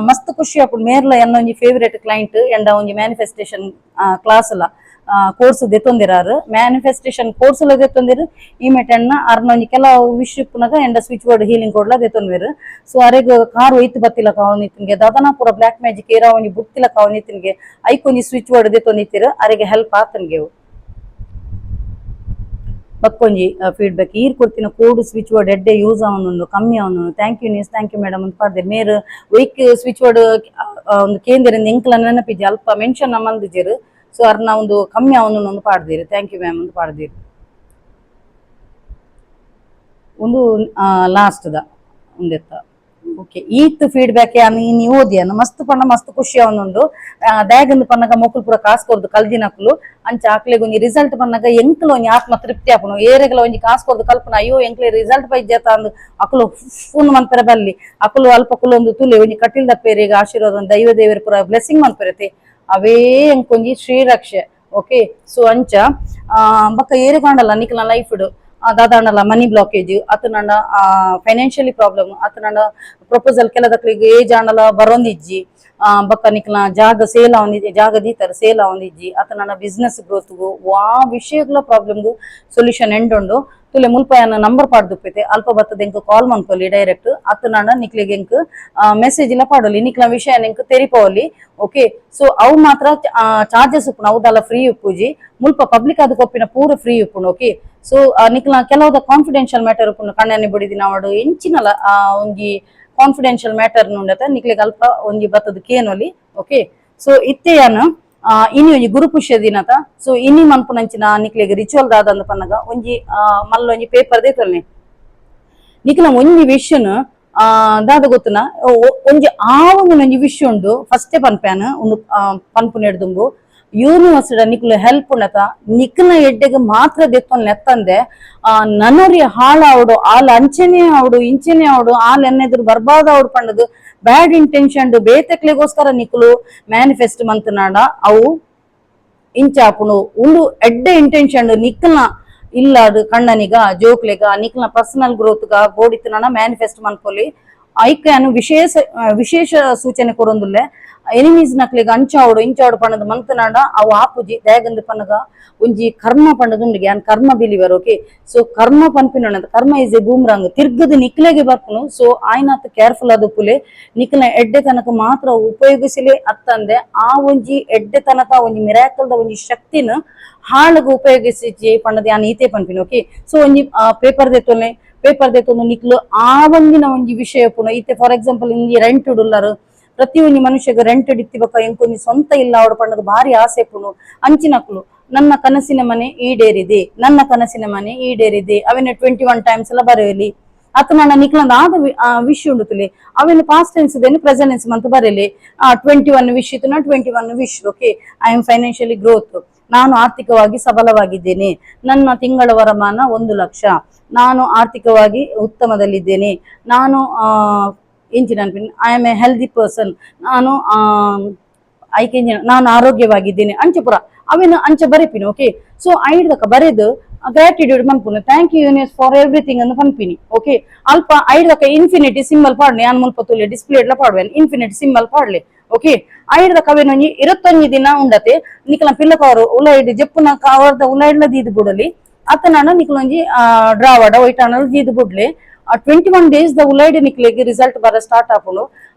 ಮಸ್ತ್ ಖುಷಿ ಆಪುಂಡು. ಮೇರ್ಲ ಎನ್ನ ಒಂಜಿ ಫೇವರೇಟ್ ಕ್ಲೈಂಟ್. ಎಂಡ ಒಂಜಿ ಮ್ಯಾನಿಫೆಸ್ಟೇಷನ್ ಕ್ಲಾಸ್ ಲ ಕೋರ್ಸ್ ದೆತ್ತೊಂದಿರಾರು, ಮ್ಯಾನಿಫೆಸ್ಟೇಷನ್ ಕೋರ್ಸ್ ಲ ದೆತ್ತೊಂದಿರು. ಈ ಮೆಟೆಣ್ಣ ಅರ್ನ ಒಂಜಿ ಕೆಲವು ವಿಷ್ ಇಪ್ಪುನಗ ಎಂಡ switch board healing ಕೊಡ್ಲ ದೆತ್ತೊಂದಿರು. ಸೊ ಅರೆಗ್ ಕಾರ್ ಒಯ್ತು ಬತ್ತಿಲ್ಲ ಕಾವನಿತ್ತಿನ್ಗೆ, ದಾದನ ಪೂರ ಬ್ಲಾಕ್ ಮ್ಯಾಜಿಕ್ ಏರ ಒಂಜಿ ಬುಡ್ತಿಲ್ಲ ಕಾವನಿತ್ತಿನ್ಗೆ, ಐಕ್ ಒಂಜಿ ಸ್ವಿಚ್ ಬೋರ್ಡ್ ದೆತ್ತೊಂದಿತ್ತೀರು, ಅರೆಗೆ ಹೆಲ್ಪ್ ಆತನ್ಗೆ. ಬಕ್ಕೊಂಜಿ ಫೀಡ್ಬ್ಯಾಕ್, ಈರ್ ಕೊಡ್ತಿನ code switch board ಎಡ್ಡೆ ಯೂಸ್ ಅವನು ಕಮ್ಮಿ ಅವನು. Thank you news, thank you madam ಅಂತ ಪಾಡ್ದೆ. ಮೇರ್ weak switch board ಒಂದು ಕೇಂದ್ರ ಎಂಕ್ಲ ನೆನಪಿಜಿ, ಅಲ್ಪ ಮೆನ್ಷನ್ ಮಲ್ದಿಜೆರ್. ಸೊ ಅರ್ನ ಒಂದು ಕಮ್ಮಿ ಅವನು ಒಂದು ಪಾಡ್ದಿರು, thank you ma'am ಅಂತ ಪಾಡ್ದಿರು. ಒಂದು ಲಾಸ್ಟ್ the ಒಂದೆತ್ತ Okay, ಈತ್ feedback ಯಾನ್ ಇನಿ ಓದಿಯನು ಮಸ್ತ್ ಪಂಡ ಮಸ್ತ್ ಖುಷಿ ಅವನುಂಡು. ದಾಯಗಂದು ಪನ್ನಗ ಮೊಕುಲು ಪೂರ ಕಾಸ್ ಕೊರ್ದು ಕಲ್ದಿನಕುಲು. ಅಂಚ ಆಕ್ಲೆಗ್ ಒಂಜಿ ರಿಸಲ್ಟ್ ಪನ್ನಗ ಎಂಕ್ಲ ಒಂಜಿ ಆತ್ಮ ತೃಪ್ತಿ ಆಪುಂಡು. ಏರೆಗ್ಲ ಒಂಜಿ ಕಾಸ್ ಕೊರ್ದು ಕಲ್ಪನ, ಅಯ್ಯೋ ಎಂಕ್ಲೆ ರಿಸಲ್ಟ್ ಬೈದ್ಯತ ಅಂದ್ ಅಕುಲು ಫೋನ್ ಮನ್ಪೆರೆ ಬಲ್ಲಿ. ಅಕುಲು ಅಲ್ಪ ಕುಲೊಂದು ತುಲೆ ಒಂಜಿ ಕಟಿಲ್ ದಪ್ಪೇರಿಗೆ ಆಶೀರ್ವಾದ, ದೈವ ದೇವರ ಪೂರ ಬ್ಲೆಸ್ಸಿಂಗ್ ಮನ್ಪೆರತೆ, ಅವೇ ಎಂಕೊಂಜಿ ಶ್ರೀರಕ್ಷೆ. ಓಕೆ, ಸೊ ಅಂಚ ಬೊಕ್ಕ ಏರೆ ಕಾಂಡಲ್ಲ ನಿಕ್ಲ ಲೈಫ್ ದಾದಾಂಡಲ ಮನಿ ಬ್ಲಾಕೇಜ್ ಅತನಂಡ ಫೈನಾನ್ಷಿಯಲಿ ಪ್ರಾಬ್ಲಮ್ ಅತನಂಡ ಪ್ರಪೋಸಲ್ ಕೆಲದಕ್ಲಿಗೆ ಏಜ್ ಆಂಡಲ ಬರೋಂದಿಜ್ಜಿ, ಬೊಕ್ಕ ನಿಕ್ಲ ಜಾಗ ಸೇಲ್ ಅವನಿಜ್ಜಿ, ಜಾಗ ದೀತರ ಸೇಲ್ ಅವನಿಜ್ಜಿ, ಅತನಂಡ ಬಿಸ್ನೆಸ್ ಗ್ರೋತ್ಗು ವಾ ವಿಷಯಗಳ ಪ್ರಾಬ್ಲಮ್ಗು ಸೊಲ್ಯೂಷನ್ ಎಂಡುಂಡು. ತುಲೆ ಮುಲ್ಪಯನ ನಂಬರ್ ಪಾಡ್ದುಪ್ಪೈತೆ. ಅಲ್ಪ ಬತ್ತದ ಎಂಕ್ ಕಾಲ್ ಮನ್ಪೊಲಿ ಡೈರೆಕ್ಟ್, ಅತನಂಡ ನಿಕ್ಲೆಗ್ ಎಂಕ್ ಮೆಸೇಜ್ ಇಲ್ಲ ಪಾಡೊಲಿ, ನಿಕ್ಲ ವಿಷಯ ಎಂಕ್ ತೆರಿಪೋಲಿ. ಓಕೆ, ಸೊ ಅವು ಮಾತ್ರ ಚಾರ್ಜಸ್ ಉಪ್ಪುಂಡು, ಅವು ಫ್ರೀ ಉಪ್ಪುಜಿ. ಮುಲ್ಪ ಪಬ್ಲಿಕ್ ಅದು ಕೊಪ್ಪಿನ ಪೂರ ಫ್ರೀ ಉಪ್ಪುಂಡು. ಓಕೆ, ಸೊ ನಿಕ್ಲ ಕೆಲವುದ ಕಾನ್ಫಿಡೆನ್ಷಿಯಲ್ ಮ್ಯಾಟರ್ ಉಪ್ಪುಂಡು, ಕಣ್ಣನೆ ಬುಡಿದಿನ ಅವಡು ಎಂಚಿನಲ ಒಂಜಿ ಕಾನ್ಫಿಡೆನ್ಷಿಯಲ್ ಮ್ಯಾಟರ್ ನುಂಡತ ನಿಕ್ಲೆಗ್ ಅಲ್ಪ ಒಂಜಿ ಬತ್ತದ ಕೇನೊಲಿ. ಓಕೆ, ಸೊ ಇತ್ತೆಯಾನ ಇನಿ ಒಂಜಿ ಗುರುಪುಷ್ಯ ದಿನತ. ಸೊ ಇನಿ ಮನ್ಪುನಂಚಿನ ನಿಕ್ಲೆಗ್ ರಿಚುವಲ್ ದಾದಂದ ಪನ್ನಗ ಒಂಜಿ ಮಲ್ಲ ಒಂಜಿ ಪೇಪರ್ ದೇತೊಲ್ನೆ. ನಿಕ್ಲ ಒಂಜಿ ವಿಷನ್ ದಾದ ಗೊತ್ತುನ, ಒಂಜಿ ಆವಂದಿನ ಒಂಜಿ ವಿಷಯ ಉಂಡು. ಫಸ್ಟೇ ಪನ್ಪ್ಯಾನ ಒಂದು ಪನ್ಪು ನೆಡ್ದುಂಬು ಯೂನಿವರ್ಸ್ ನಿಕ್ಲು ಹೆಲ್ಪ್ ಉಂಡತ ನಿಕ್ಲ ಎಡ್ಡೆಗ್ ಮಾತ್ರ ದೆತ್ತೊನ್ ನೆತ್ತಂದೆ ನನರಿ ಹಾಳಾವಡು, ಆಲ್ ಅಂಚೆನೆ ಆವಡು, ಇಂಚೆನೆ ಆವಡು, ಆಲ್ ಎನ್ನೆದುರು ಬರ್ಬಾದ್ ಆವಡು ಪಂಡದು ಬ್ಯಾಡ್ ಇಂಟೆನ್ಷನ್ ಬೇತೆಕ್ಲೆಗೋಸ್ಕರ ನಿಕ್ಲು ಮ್ಯಾನಿಫೆಸ್ಟ್ ಮಂತನಾಡ ಅವು ಇಂಚಾಪುಂಡು. ಉಂದು ಎಡ್ಡೆ ಇಂಟೆನ್ಷನ್ ನಿಕ್ಲ್ನ ಇಲ್ಲಾಡು ಕಣ್ಣನಿಗ ಜೋಕ್ಲೆಗ ನಿಕ್ಲ್ನ ಪರ್ಸನಲ್ ಗ್ರೋತ್ಗ ಬೋಡಿತ್ತನ ಮ್ಯಾನಿಫೆಸ್ಟ್ ಮನ್ಪೊಲಿ. ಐಕ್ ಯಾನು ವಿಶೇಷ ವಿಶೇಷ ಸೂಚನೆ ಕೊರೊಂದುಲ್ಲೆ. ಎನಿಮೀಸ್ ನಕ್ಲೆಗ್ ಅಂಚಾವಡು ಇಂಚಾವಡು ಪಂಡದ ಮಂತನಾಡ ಅವು ಆಪುಜಿ. ದಯಗಂದು ಪನ್ನಗ ಒಂಜಿ ಕರ್ಮ ಪಂಡದುಂಡು. ಯಾನ್ ಕರ್ಮ believer. Okay, so ಕರ್ಮ ಪನ್ಪಿನ ಕರ್ಮ is A boomerang, ತಿರ್ಗದ ನಿಕ್ಲೆಗೆ ಬರ್ಪುನು. ಸೊ ಆಯ್ನಾತ್ ಕೇರ್ಫುಲ್ ಆದುಪ್ಪುಲೆ. ನಿಕ್ಲ ಎಡ್ಡೆ ತನಕ ಮಾತ್ರ ಉಪಯೋಗಿಸಲಿ ಅತ್ತಂದೆ ಆ ಒಂಜಿ ಎಡ್ಡೆ ತನಕ ಒಂಜಿ ಮಿರಾಕಲ್ದ ಒಂಜಿ ಶಕ್ತಿನ ಹಾಳುಗು ಉಪಯೋಗಿಸಿ ಪಂಡದ ಯಾನ್ ಈತೆ ಪನ್ಪಿನ. ಓಕೆ, ಸೊ ಒಂಜಿ ಪೇಪರ್ ದೆತ್ತೊನೆ. ಪೇಪರ್ ದೆತ್ತೊಂದು ನಿಕ್ಲು ಆ ಒಂದಿನ ಒಂಜಿ ವಿಷಯ ಪುಣ. ಇತ್ತೆ ಫಾರ್ ಎಕ್ಸಾಂಪಲ್ ಇಂಜಿ ರೆಂಟ್ ಉಲ್ಲರು. ಪ್ರತಿ ಒಂಜಿ ಮನುಷ್ಯಗ ರೆಂಟ್ ಇತ್ತಿ ಬೊಕ್ಕ ಎಂಕೊಂಜಿ ಸ್ವಂತ ಇಲ್ಲ ಅವಡು ಪಂಡದ ಭಾರಿ ಆಸೆ ಪುಣು. ಅಂಚಿನಕ್ಲು ನನ್ನ ಕನಸಿನ ಮನೆ ಈಡೇರಿದೆ, ನನ್ನ ಕನಸಿನ ಮನೆ ಈಡೇರಿದೆ, ಅವೆನ 21 ಟೈಮ್ಸ್ ಎಲ್ಲ ಬರೆಯಲಿ. ಅತ್ತ ನನ್ನ ನಿಕ್ಲಂದ ಆದ ವಿಷ್ ಉಂಡು ತುಲೆ, ಅವೆನ ಪಾಸ್ಟ್ ಟೆನ್ಸ್ ದೇನು ಪ್ರೆಸೆಂಟ್ ಟೆನ್ಸ್ ಮಂತ್ ಬರೆಯಲಿ. 21 ವಿಶ್ ಇತ್ತು, 21 wish. Okay, I am financially growth, ನಾನು ಆರ್ಥಿಕವಾಗಿ ಸಬಲವಾಗಿದ್ದೇನೆ, ನನ್ನ ತಿಂಗಳ ವರಮಾನ 1 ಲಕ್ಷ, ನಾನು ಆರ್ಥಿಕವಾಗಿ ಉತ್ತಮದಲ್ಲಿದ್ದೇನೆ, ನಾನು ಇಂಚಿನ I am a healthy person, ನಾನು ಐಕೆ ನಾನು ಆರೋಗ್ಯವಾಗಿದ್ದೇನೆ, ಅಂಚೆ ಪುರ ಅವೇನು ಅಂಚೆ ಬರೆಪಿನಿ. ಓಕೆ, ಸೊ ಐಡ್ದಕ ಬರೆದು gratitude ಮನ್ಪುನು, thank you universe for everything ಅಂದ್ ಪನ್ಪಿನಿ. ಓಕೆ, ಅಲ್ಪ ಐಡ್ದಕ ಇನ್ಫಿನಿಟಿ ಸಿಂಬಲ್ ಪಾಡ್ನೆ. ಯಾನ್ ಮುಲ್ಪ ತುಲೆ ಡಿಸ್ಪ್ಲೇ ಎಡ್ಲ ಪಾಡುವೆನ್, ಇನ್ಫಿನಿಟಿ ಸಿಂಬಲ್ ಪಾಡ್ಲೆ. ಓಕೆ, ಐಡ್ದಕ ಅವೇನು ಒಂಜಿ 21 ದಿನ ಉಂಡತೆ. ನಿಕಲ ಪಿಲ್ಲಕವರು ಉಲೈಡ್ ಜಪ್ಪುನ ಕವರ್ದ ಉಲೈಡ್ಲ ದೀದ್ ಬುಡಲಿ, ಅತ್ತನಾಂಡ ನಿಕಲೊಂಜಿ ಡ್ರಾವಡ ಒಯ್ಟಾಣ ದೀದ್ ಬುಡ್ಲೆ. 21 ಡೇಸ್ the ಉಲೈಡ್ ನಿಕ್ಲೆಗ್ ರಿಸಲ್ಟ್ ಬರ ಸ್ಟಾರ್ಟ್ ಆಪುಂಡು.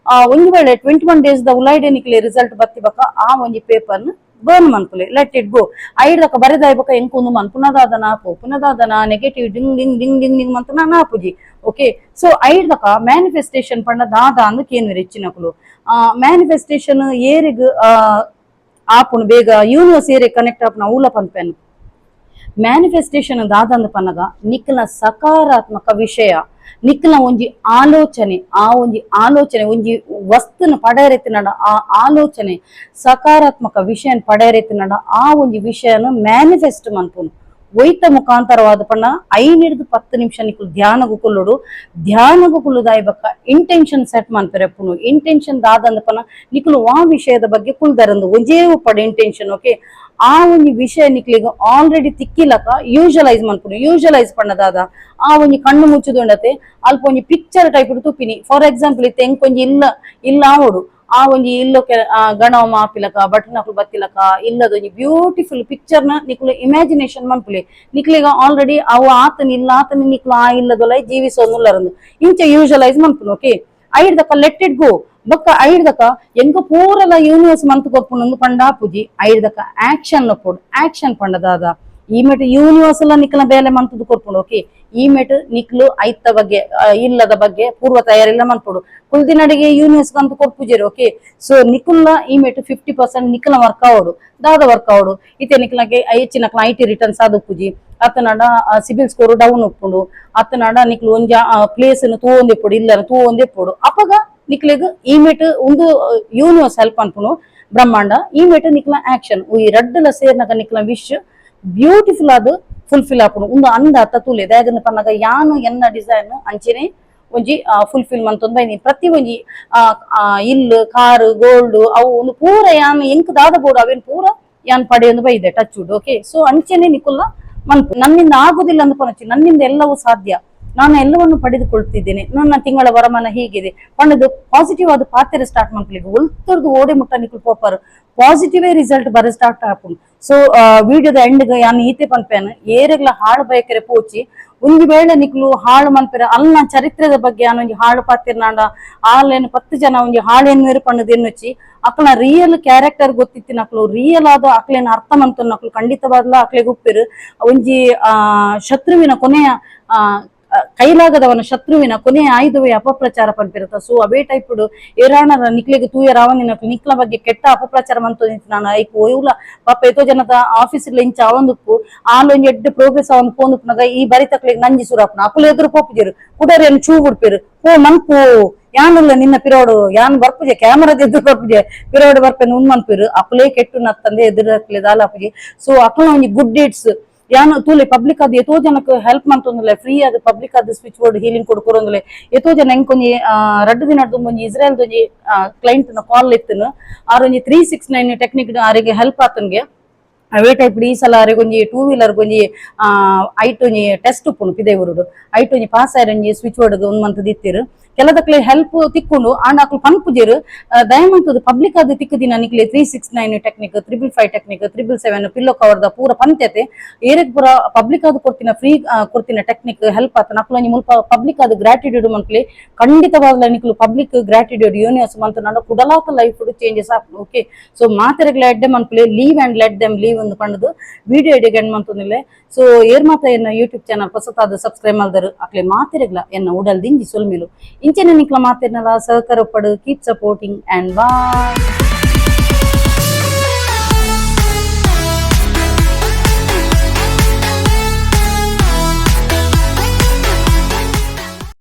ಒಂಜಿ ವೇಳೆ 21 ಡೇಸ್ the ಉಲೈಡ್ ನಿಕ್ಲೆ ರಿಸಲ್ಟ್ ಬತ್ತಿ ಬಕ್ಕ ಆ ಒಂಜಿ ಪೇಪರ್ ಬರ್ನ್ ಮನ್ಪುಲೆ, let it go. ಐಡ್ದಕ ಬರೆದಾಯ್ ಬೊಕ ಎಂಕೊಂದು ಮನ್ಪುನದಾದನ ಪೋಪುನದಾದನ ನೆಗೆಟಿವ್ ಡಿಂಗ್ ಡಿಂಗ್ ಡಿಂಗ್ ಡಿಂಗ್ ಡಿಂಗ್ ಮಂತ ನಾಪುಜಿ. ಓಕೆ, ಸೊ ಐಡ್ದಕ ಮ್ಯಾನಿಫೆಸ್ಟೇಷನ್ ಪಂಡ ದಾದ ಅಂದ್ ಕೇನ್ವೆರ್ ಹೆಚ್ಚಿನಕುಲು. ಮ್ಯಾನಿಫೆಸ್ಟೇಷನ್ ಏರಿಗ್ ಆಪುಂಡು ಬೇಗ, ಯೂನಿವರ್ಸ್ ಏರಿಗ್ ಕನೆಕ್ಟ್ ಆಪುನ ಊಲ ಪನ್ಪೆನ್. ಮ್ಯಾನಿಫೆಸ್ಟೇಷನ್ ದಾದಂದ ಪನ್ನಗ ನಿಕ್ಲ ಸಕಾರಾತ್ಮಕ ವಿಷಯ, ನಿಕ್ಲ ಒಂಜಿ ಆಲೋಚನೆ, ಆ ಒಂಜಿ ಆಲೋಚನೆ ಒಂಜಿ ವಸ್ತುನ ಪಡೆಯರೆತ್ತಿನಡ ಆ ಆಲೋಚನೆ ಸಕಾರಾತ್ಮಕ ವಿಷಯನ ಪಡೆಯರೆತ್ತಿನಡ ಆ ಒಂಜಿ ವಿಷಯನ ಮ್ಯಾನಿಫೆಸ್ಟ್ ಮನ್ಪುನು. ಒಯ್ತ ಮುಖಾಂತರವಾದ ಪಂಡ 5 ಹಿಡ್ದು 10 ನಿಮಿಷ ನಿಕ್ಲು ಧ್ಯಾನಗು ಕುಲ್ಲುಡು. ಧ್ಯಾನಗು ಕುಲ್ಲುದಾಯಿ ಬಕ್ಕ ಇಂಟೆನ್ಷನ್ ಸೆಟ್ ಮನ್ಪೆರೆಪ್ಪುನು. ಇಂಟೆನ್ಷನ್ ದಾದಂದ ಪನ್ನ ನಿಕ್ಲು ವಾ ವಿಷಯದ ಬಗ್ಗೆ ಕುಲ್ದರಂದು ಒಂಜೇ ಉಪ್ಪಡು ಇಂಟೆನ್ಷನ್. ಓಕೆ, ಆ ಒಂಜಿ ವಿಷಯ ನಿಕ್ಲಿಗ್ ಆಲ್ರೆಡಿ ತಿಕ್ಕಿಲಕ ಯೂಶಲೈಸ್ ಮನ್ಪುನು. ಯೂಶಲೈಸ್ ಪಣ್ಣದಾದ ಆ ಒಂಜಿ ಕಣ್ಣು ಮುಚ್ಚುದುಂಡತೆ ಅಲ್ಪ ಒಂಜಿ ಪಿಕ್ಚರ್ ಟೈಪ್ ತುಪ್ಪಿನಿ. ಫಾರ್ ಎಕ್ಸಾಂಪಲ್ ಇತ್ತೆ ಎಂಕೊಂಜಿ ಇಲ್ಲ ಇಲ್ಲ ಆವೊಡು, ಆ ಒಂಜಿ ಇಲ್ಲೊ ಗಣವ ಮಾಪಿಲಕ ಬಟನಕುಲು ಬತ್ತಿಲಕ ಇಲ್ಲದ ಒಂಜಿ ಬ್ಯೂಟಿಫುಲ್ ಪಿಕ್ಚರ್ ನ ನಿಕ್ಲು ಇಮ್ಯಾಜಿನೇಷನ್ ಮನ್ಪುಲೆ. ನಿಕ್ಲಿಗ ಆಲ್ರೆಡಿ ಅವು ಆತನ ಇಲ್ಲ ಆತನ ನಿಕ್ಲು ಆ ಇಲ್ಲದೊಲ ಜೀವಿಸೋನುಲ್ಲರಂದು ಇಂಚ ಯೂಶಲೈಸ್ ಮನ್ಪುನು. ಓಕೆ, ಐಡ್ದಕ let it go. ಬೊಕ್ಕ ಐಡ್ದಕ ಎಂಕ ಪೂರಲ ಯೂನಿವರ್ಸ್ ಮಂತ್ ಕೊರ್ಪುನೊಂದು ಪಂಡಾಪುಜಿ. ಐಡ್ದಕ ಆಕ್ಷನ್ ಪೋಡು. ಆಕ್ಷನ್ ಪಂಡದಾದ ಈ ಮೇಟ್ ಯೂನಿವರ್ಸ್ ಎಲ್ಲ ನಿಕ್ಲ ಬೇಲೆ ಮಂತದ್ದು ಕೊರ್ಪುಂಡು. ಓಕೆ, ಈ ಮೇಟ್ ನಿಕ್ಲು ಐತ ಬಗ್ಗೆ ಇಲ್ಲದ ಬಗ್ಗೆ ಪೂರ್ವ ತಯಾರಿಲ್ಲ ಮನ್ಪೊಡು. ಕುಲ್ದಿನಡಿಗೆ ಯೂನಿವರ್ಸ್ ಅಂತ ಕೊರ್ಪುಜೆರು. ಓಕೆ, ಸೊ ನಿಕುಲ್ಲ ಈ ಮೇಟ್ 50% ನಿಕ್ಲ ವರ್ಕ್ ಆವಡು. ದಾದ ವರ್ಕ್ ಆವಡು? ಇತ್ತೆ ನಿಕ್ಲಗೆ ಹೆಚ್ಚಿನ IT returns ಆದುಪ್ಪುಜಿ. ಅತ್ತನಡ ಸಿಬಿಲ್ ಸ್ಕೋರ್ ಡೌನ್ ಉಪ್ಪುಂಡು. ಅತ್ತನಡ ನಿಕ್ಲು ಒಂಜಿ ಪ್ಲೇಸ್ ತೂವೊಂದಿಪ್ಪೊಡು, ಇಲ್ಲ ತೂವೊಂದಿಪ್ಪೊಡು. ಅಪಗ ನಿಕ್ಲೆಗ್ ಈಮೇಟ್ ಒಂದು ಯೂನಿವರ್ಸ್ ಹೆಲ್ಪ್ ಅನ್ಪುನು, ಬ್ರಹ್ಮಾಂಡ ಈಮೇಟ್ ನಿಕ್ಲ ಆಕ್ಷನ್ ಈ ರಡ್ಡಲ ಸೇರ್ನಗ ನಿಕ್ಲ ವಿಶ್ ಬ್ಯೂಟಿಫುಲ್ ಆದ್ ಫುಲ್ಫಿಲ್ ಆಪುಂಡು. ಉಂದು ಅಂದ ಅತ್ತ ತೂಲೆ. ದಾಯೆಗಂದ್ ಪನ್ನಗ ಯಾನು ಎನ್ನ ಡಿಸೈನ್ ಅಂಚೆನೆ ಒಂಜಿ ಫುಲ್ಫಿಲ್ ಮಂತೊಂದು ಬೈನಿ. ಪ್ರತಿ ಒಂಜಿ ಆ ಆ ಇಲ್ಲ್, ಕಾರ್, ಗೋಲ್ಡ್ ಅವು ಒಂದು ಪೂರ ಯಾನ್ ಎಂಕ್ ದಾದ ಬೋಡು ಅವೇನ್ ಪೂರ ಯಾನ್ ಪಡೆಯೊಂದು ಬೈದೆ, touch wood. Okay, so ಅಂಚೆನೆ ನಿಕುಲ್ಲ ಮನ್ಪು. ನನ್ನಿಂದ ಆಗುದಿಲ್ಲ ಅಂದ್ ಪನೊಚ್ಚಿ. ನನ್ನಿಂದ ಎಲ್ಲವೂ ಸಾಧ್ಯ, ನಾನು ಎಲ್ಲವನ್ನು ಪಡೆದುಕೊಳ್ತಿದ್ದೇನೆ, ನನ್ನ ತಿಂಗಳ ವರಮಾನ ಹೀಗಿದೆ ಪಂಡದು ಪಾಸಿಟಿವ್ ಆದ ಪಾತೆರ ಸ್ಟಾರ್ಟ್ ಮನ್ಪುಲಿಗೆ ಒಲ್ತರ್ದು ಓಡೆ ಮುಟ್ಟ ನಿಕುಲು ಪೋಪರ್, ಪಾಸಿಟಿವ್ ರಿಸಲ್ಟ್ ಬರ ಸ್ಟಾರ್ಟ್ ಆಪುಂಡು. ಸೊ ವಿಡಿಯೋದ ಎಂಡ್ ಯಾನ್ ಈತೆ ಪನ್ಪೇನು, ಏರೆಗ್ಲ ಹಾಳು ಬಯಕೆರೆ ಪೋಚಿ. ಒಂಜಿ ವೇಳೆ ನಿಕ್ಲು ಹಾಳು ಮನ್ಪೆರೆ ಅಲ್ನ ಚರಿತ್ರೆದ ಬಗ್ಗೆ ಯಾನ್ ಒಂಜಿ ಹಾಳು ಪಾತೆರ್ನಾಂಡ, ಆಲೇನ್ 10 ಜನ ಒಂಜಿ ಹಾಳು ಪಂಡದ್ ಎನ್ನುಚ್ಚಿ. ಅಕ್ಲ ರಿಯಲ್ ಕ್ಯಾರೆಕ್ಟರ್ ಗೊತ್ತಿತ್ತಿನ ಅಕ್ಲು, ರಿಯಲ್ ಆದ ಅಕ್ಲೇನ ಅರ್ಥ ಮಂತೊನ್ನಕ್ಲು ಖಂಡಿತವಾದ್ಲ ಅಕ್ಲೆಗ್ ಉಪ್ಪೆರು. ಒಂಜಿ ಶತ್ರುವಿನ ಕೊನೆಯ ಆ ಕೈಲಾಗದವನ ಶತ್ರುವಿನ ಕೊನೆಯ ಆಯುಧವೇ ಅಪಪ್ರಚಾರ ಪನ್ಪಿರತ್ತ. ಸೊ ಅವೇ ಟೈಪ್ ಏರಾಣರ ನಿಕ್ಲೆಗ್ ತೂಯ ರಾವಣಿನಕ್ಲು ನಿಕ್ಲ ಬಗ್ಗೆ ಕೆಟ್ಟ ಅಪಪ್ರಚಾರ ಮಂತೊಂದಿತ್ತು ನಾನು ಐಕ್ ಓಯುಲ. ಪಾಪ ಏತೋ ಜನದ ಆಫೀಸ್ ಇಂಚ ಆವೊಂದುಪ್ಪು, ಆಲೊಂಜಿ ಎಡ್ಡೆ ಪ್ರೋಗ್ರೆಸ್ ಆವೊಂದು ಪೋಂದುಪ್ಪುನಗ ಈ ಬರಿತಕ್ಲೆಗ್ ನಂಜಿ ಸುರಾಪುನ. ಅಕುಲು ಎದುರು ಪೋಪುಜೆರು, ಕುಡರೇನು ಚೂ ಬಿಡ್ಪೇರು. ಪೋ ಮನ್ಪು, ಯಾನುಲ್ಲ ನಿನ್ನ ಪಿರೋಡು, ಯಾನ್ ಬರ್ಪುಜೆ, ಕ್ಯಾಮರಾದ ಎದುರು ಬರ್ಪುಜೆ, ಪಿರೋಡು ಬರ್ಪೆನ್ ಉನ್ ಮನ್ಪೇರು. ಅಕುಲೇ ಕೆಟ್ಟು ನತ್ತಂದೆ ಎದುರು ದಾಲ ಆಪುಜಿ. ಸೊ ಅಕುಲ ಒಂಜಿ ಗುಡ್ ಡೀಡ್ಸ್ ಯಾನ್ ತೂಲೆ. ಪಬ್ಲಿಕ್ ಅದು ಏತೋ ಜನಕ್ಕೆ ಹೆಲ್ಪ್ ಮಂತೊಂದುಲ್ಲೆ. ಫ್ರೀ ಆದ್ ಪಬ್ಲಿಕ್ ಆದ್ switch board healing ಕೊಡು ಕೊರೊಂದುಲ್ಲೆ. ಏತೋ ಜನ ಎಂಕೊಂಜಿ ರಡ್ಡು ದಿನ ಒಂಜಿ ಇಸ್ರೇಲ್ ಒಂಜಿ ಕ್ಲೈಂಟ್ ನ ಕಾಲ್ ಇತ್ತನು. ಆರ್ ಒಂಜಿ 369 ಟೆಕ್ನಿಕ್ ಆರಿಗೆ ಹೆಲ್ಪ್ ಆತನ್ಗೆ. ಅವೇ ಟೈಪ್ ಈ ಸಲ ಆರೆಗೊಂಜಿ ಟೂ ವೀಲರ್ ಒಂಜಿ ಐಟ್ ಒಂಜಿ ಟೆಸ್ಟ್ ಉಪ್ಪುಂಡು ಪಿದೈ ಊರುಡು, ಐಟ್ ಒಂಜಿ ಪಾಸ್ ಆಯ್ರ ಒಂಜಿ ಸ್ವಿಚ್ ಬೋರ್ಡ್ ಒಂದ್ ಮಂತ್ ದಿತ್ತೆರ್. ಕೆಲದಕ್ಲೆ ಹೆಲ್ಪ್ ತಿಕ್ಕೊಂಡು ಆಂಡ ಅಕ್ಲು ಪನ್ಪುಜೆರ್. ದಯಮಂತದ ಪಬ್ಲಿಕ್ ಆದ್ ತಿಕ್ಕುದಿನ ನಿಕ್ಲೆ 369 technique, 555 technique, 777, pillow cover the ಪೂರ ಪಂತ್ಯತೆ. ಏರೆಗ್ ಪೂರ ಪಬ್ಲಿಕ್ ಆದ್ ಕೊಡ್ತಿನ, ಫ್ರೀ ಕೊಡ್ತಿನ ಟೆಕ್ನಿಕ್ ಹೆಲ್ಪ್ ಆತನ ಅಕ್ಲು ಒಂಜಿ ಮುಲ್ಪ ಪಬ್ಲಿಕ್ ಆದ್ ಗ್ರಾಟಿಟ್ಯೂಡ್ ಮನ್ಪುಲೆ. ಖಂಡಿತವಾಗ್ಲ ನಿಕ್ಲು public gratitude universe ಮಂತ್ ನಡ ಕುಡಲಾತ ಲೈಫ್ ಚೇಂಜಸ್ ಆಪುಂಡು. ಓಕೆ, ಸೊ ಮಾತೆರೆಗ್ಲ ಎಡ್ಡೆ ಮನ್ಪುಲೆ. Live and let them live ಒಂದು ಪಂಡದು ವಿಡಿಯೋ ಎಡಿಗೆ ಎಂಡ್ ಮಂತೊಂದಿಲ್ಲೆ. ಸೊ ಏರ್ ಮಾತ ಎನ್ನ ಯೂಟ್ಯೂಬ್ ಚಾನಲ್ ಹೊಸತಾದ ಸಬ್ಸ್ಕ್ರೈಬ್ ಮಲ್ದರು ಅಕ್ಲೆ ಮಾತೆರೆಗ್ಲ ಎನ್ನ ಉಡಲ್ ದಿಂಜಿ ಸೊಲ್ಮೆಲು. ಇಂಚೆನೆ ನಿಕ್ಲ ಮಾತೆರ್ನಲ ಸಹಕಾರ ಪಡು. Keep supporting and bye.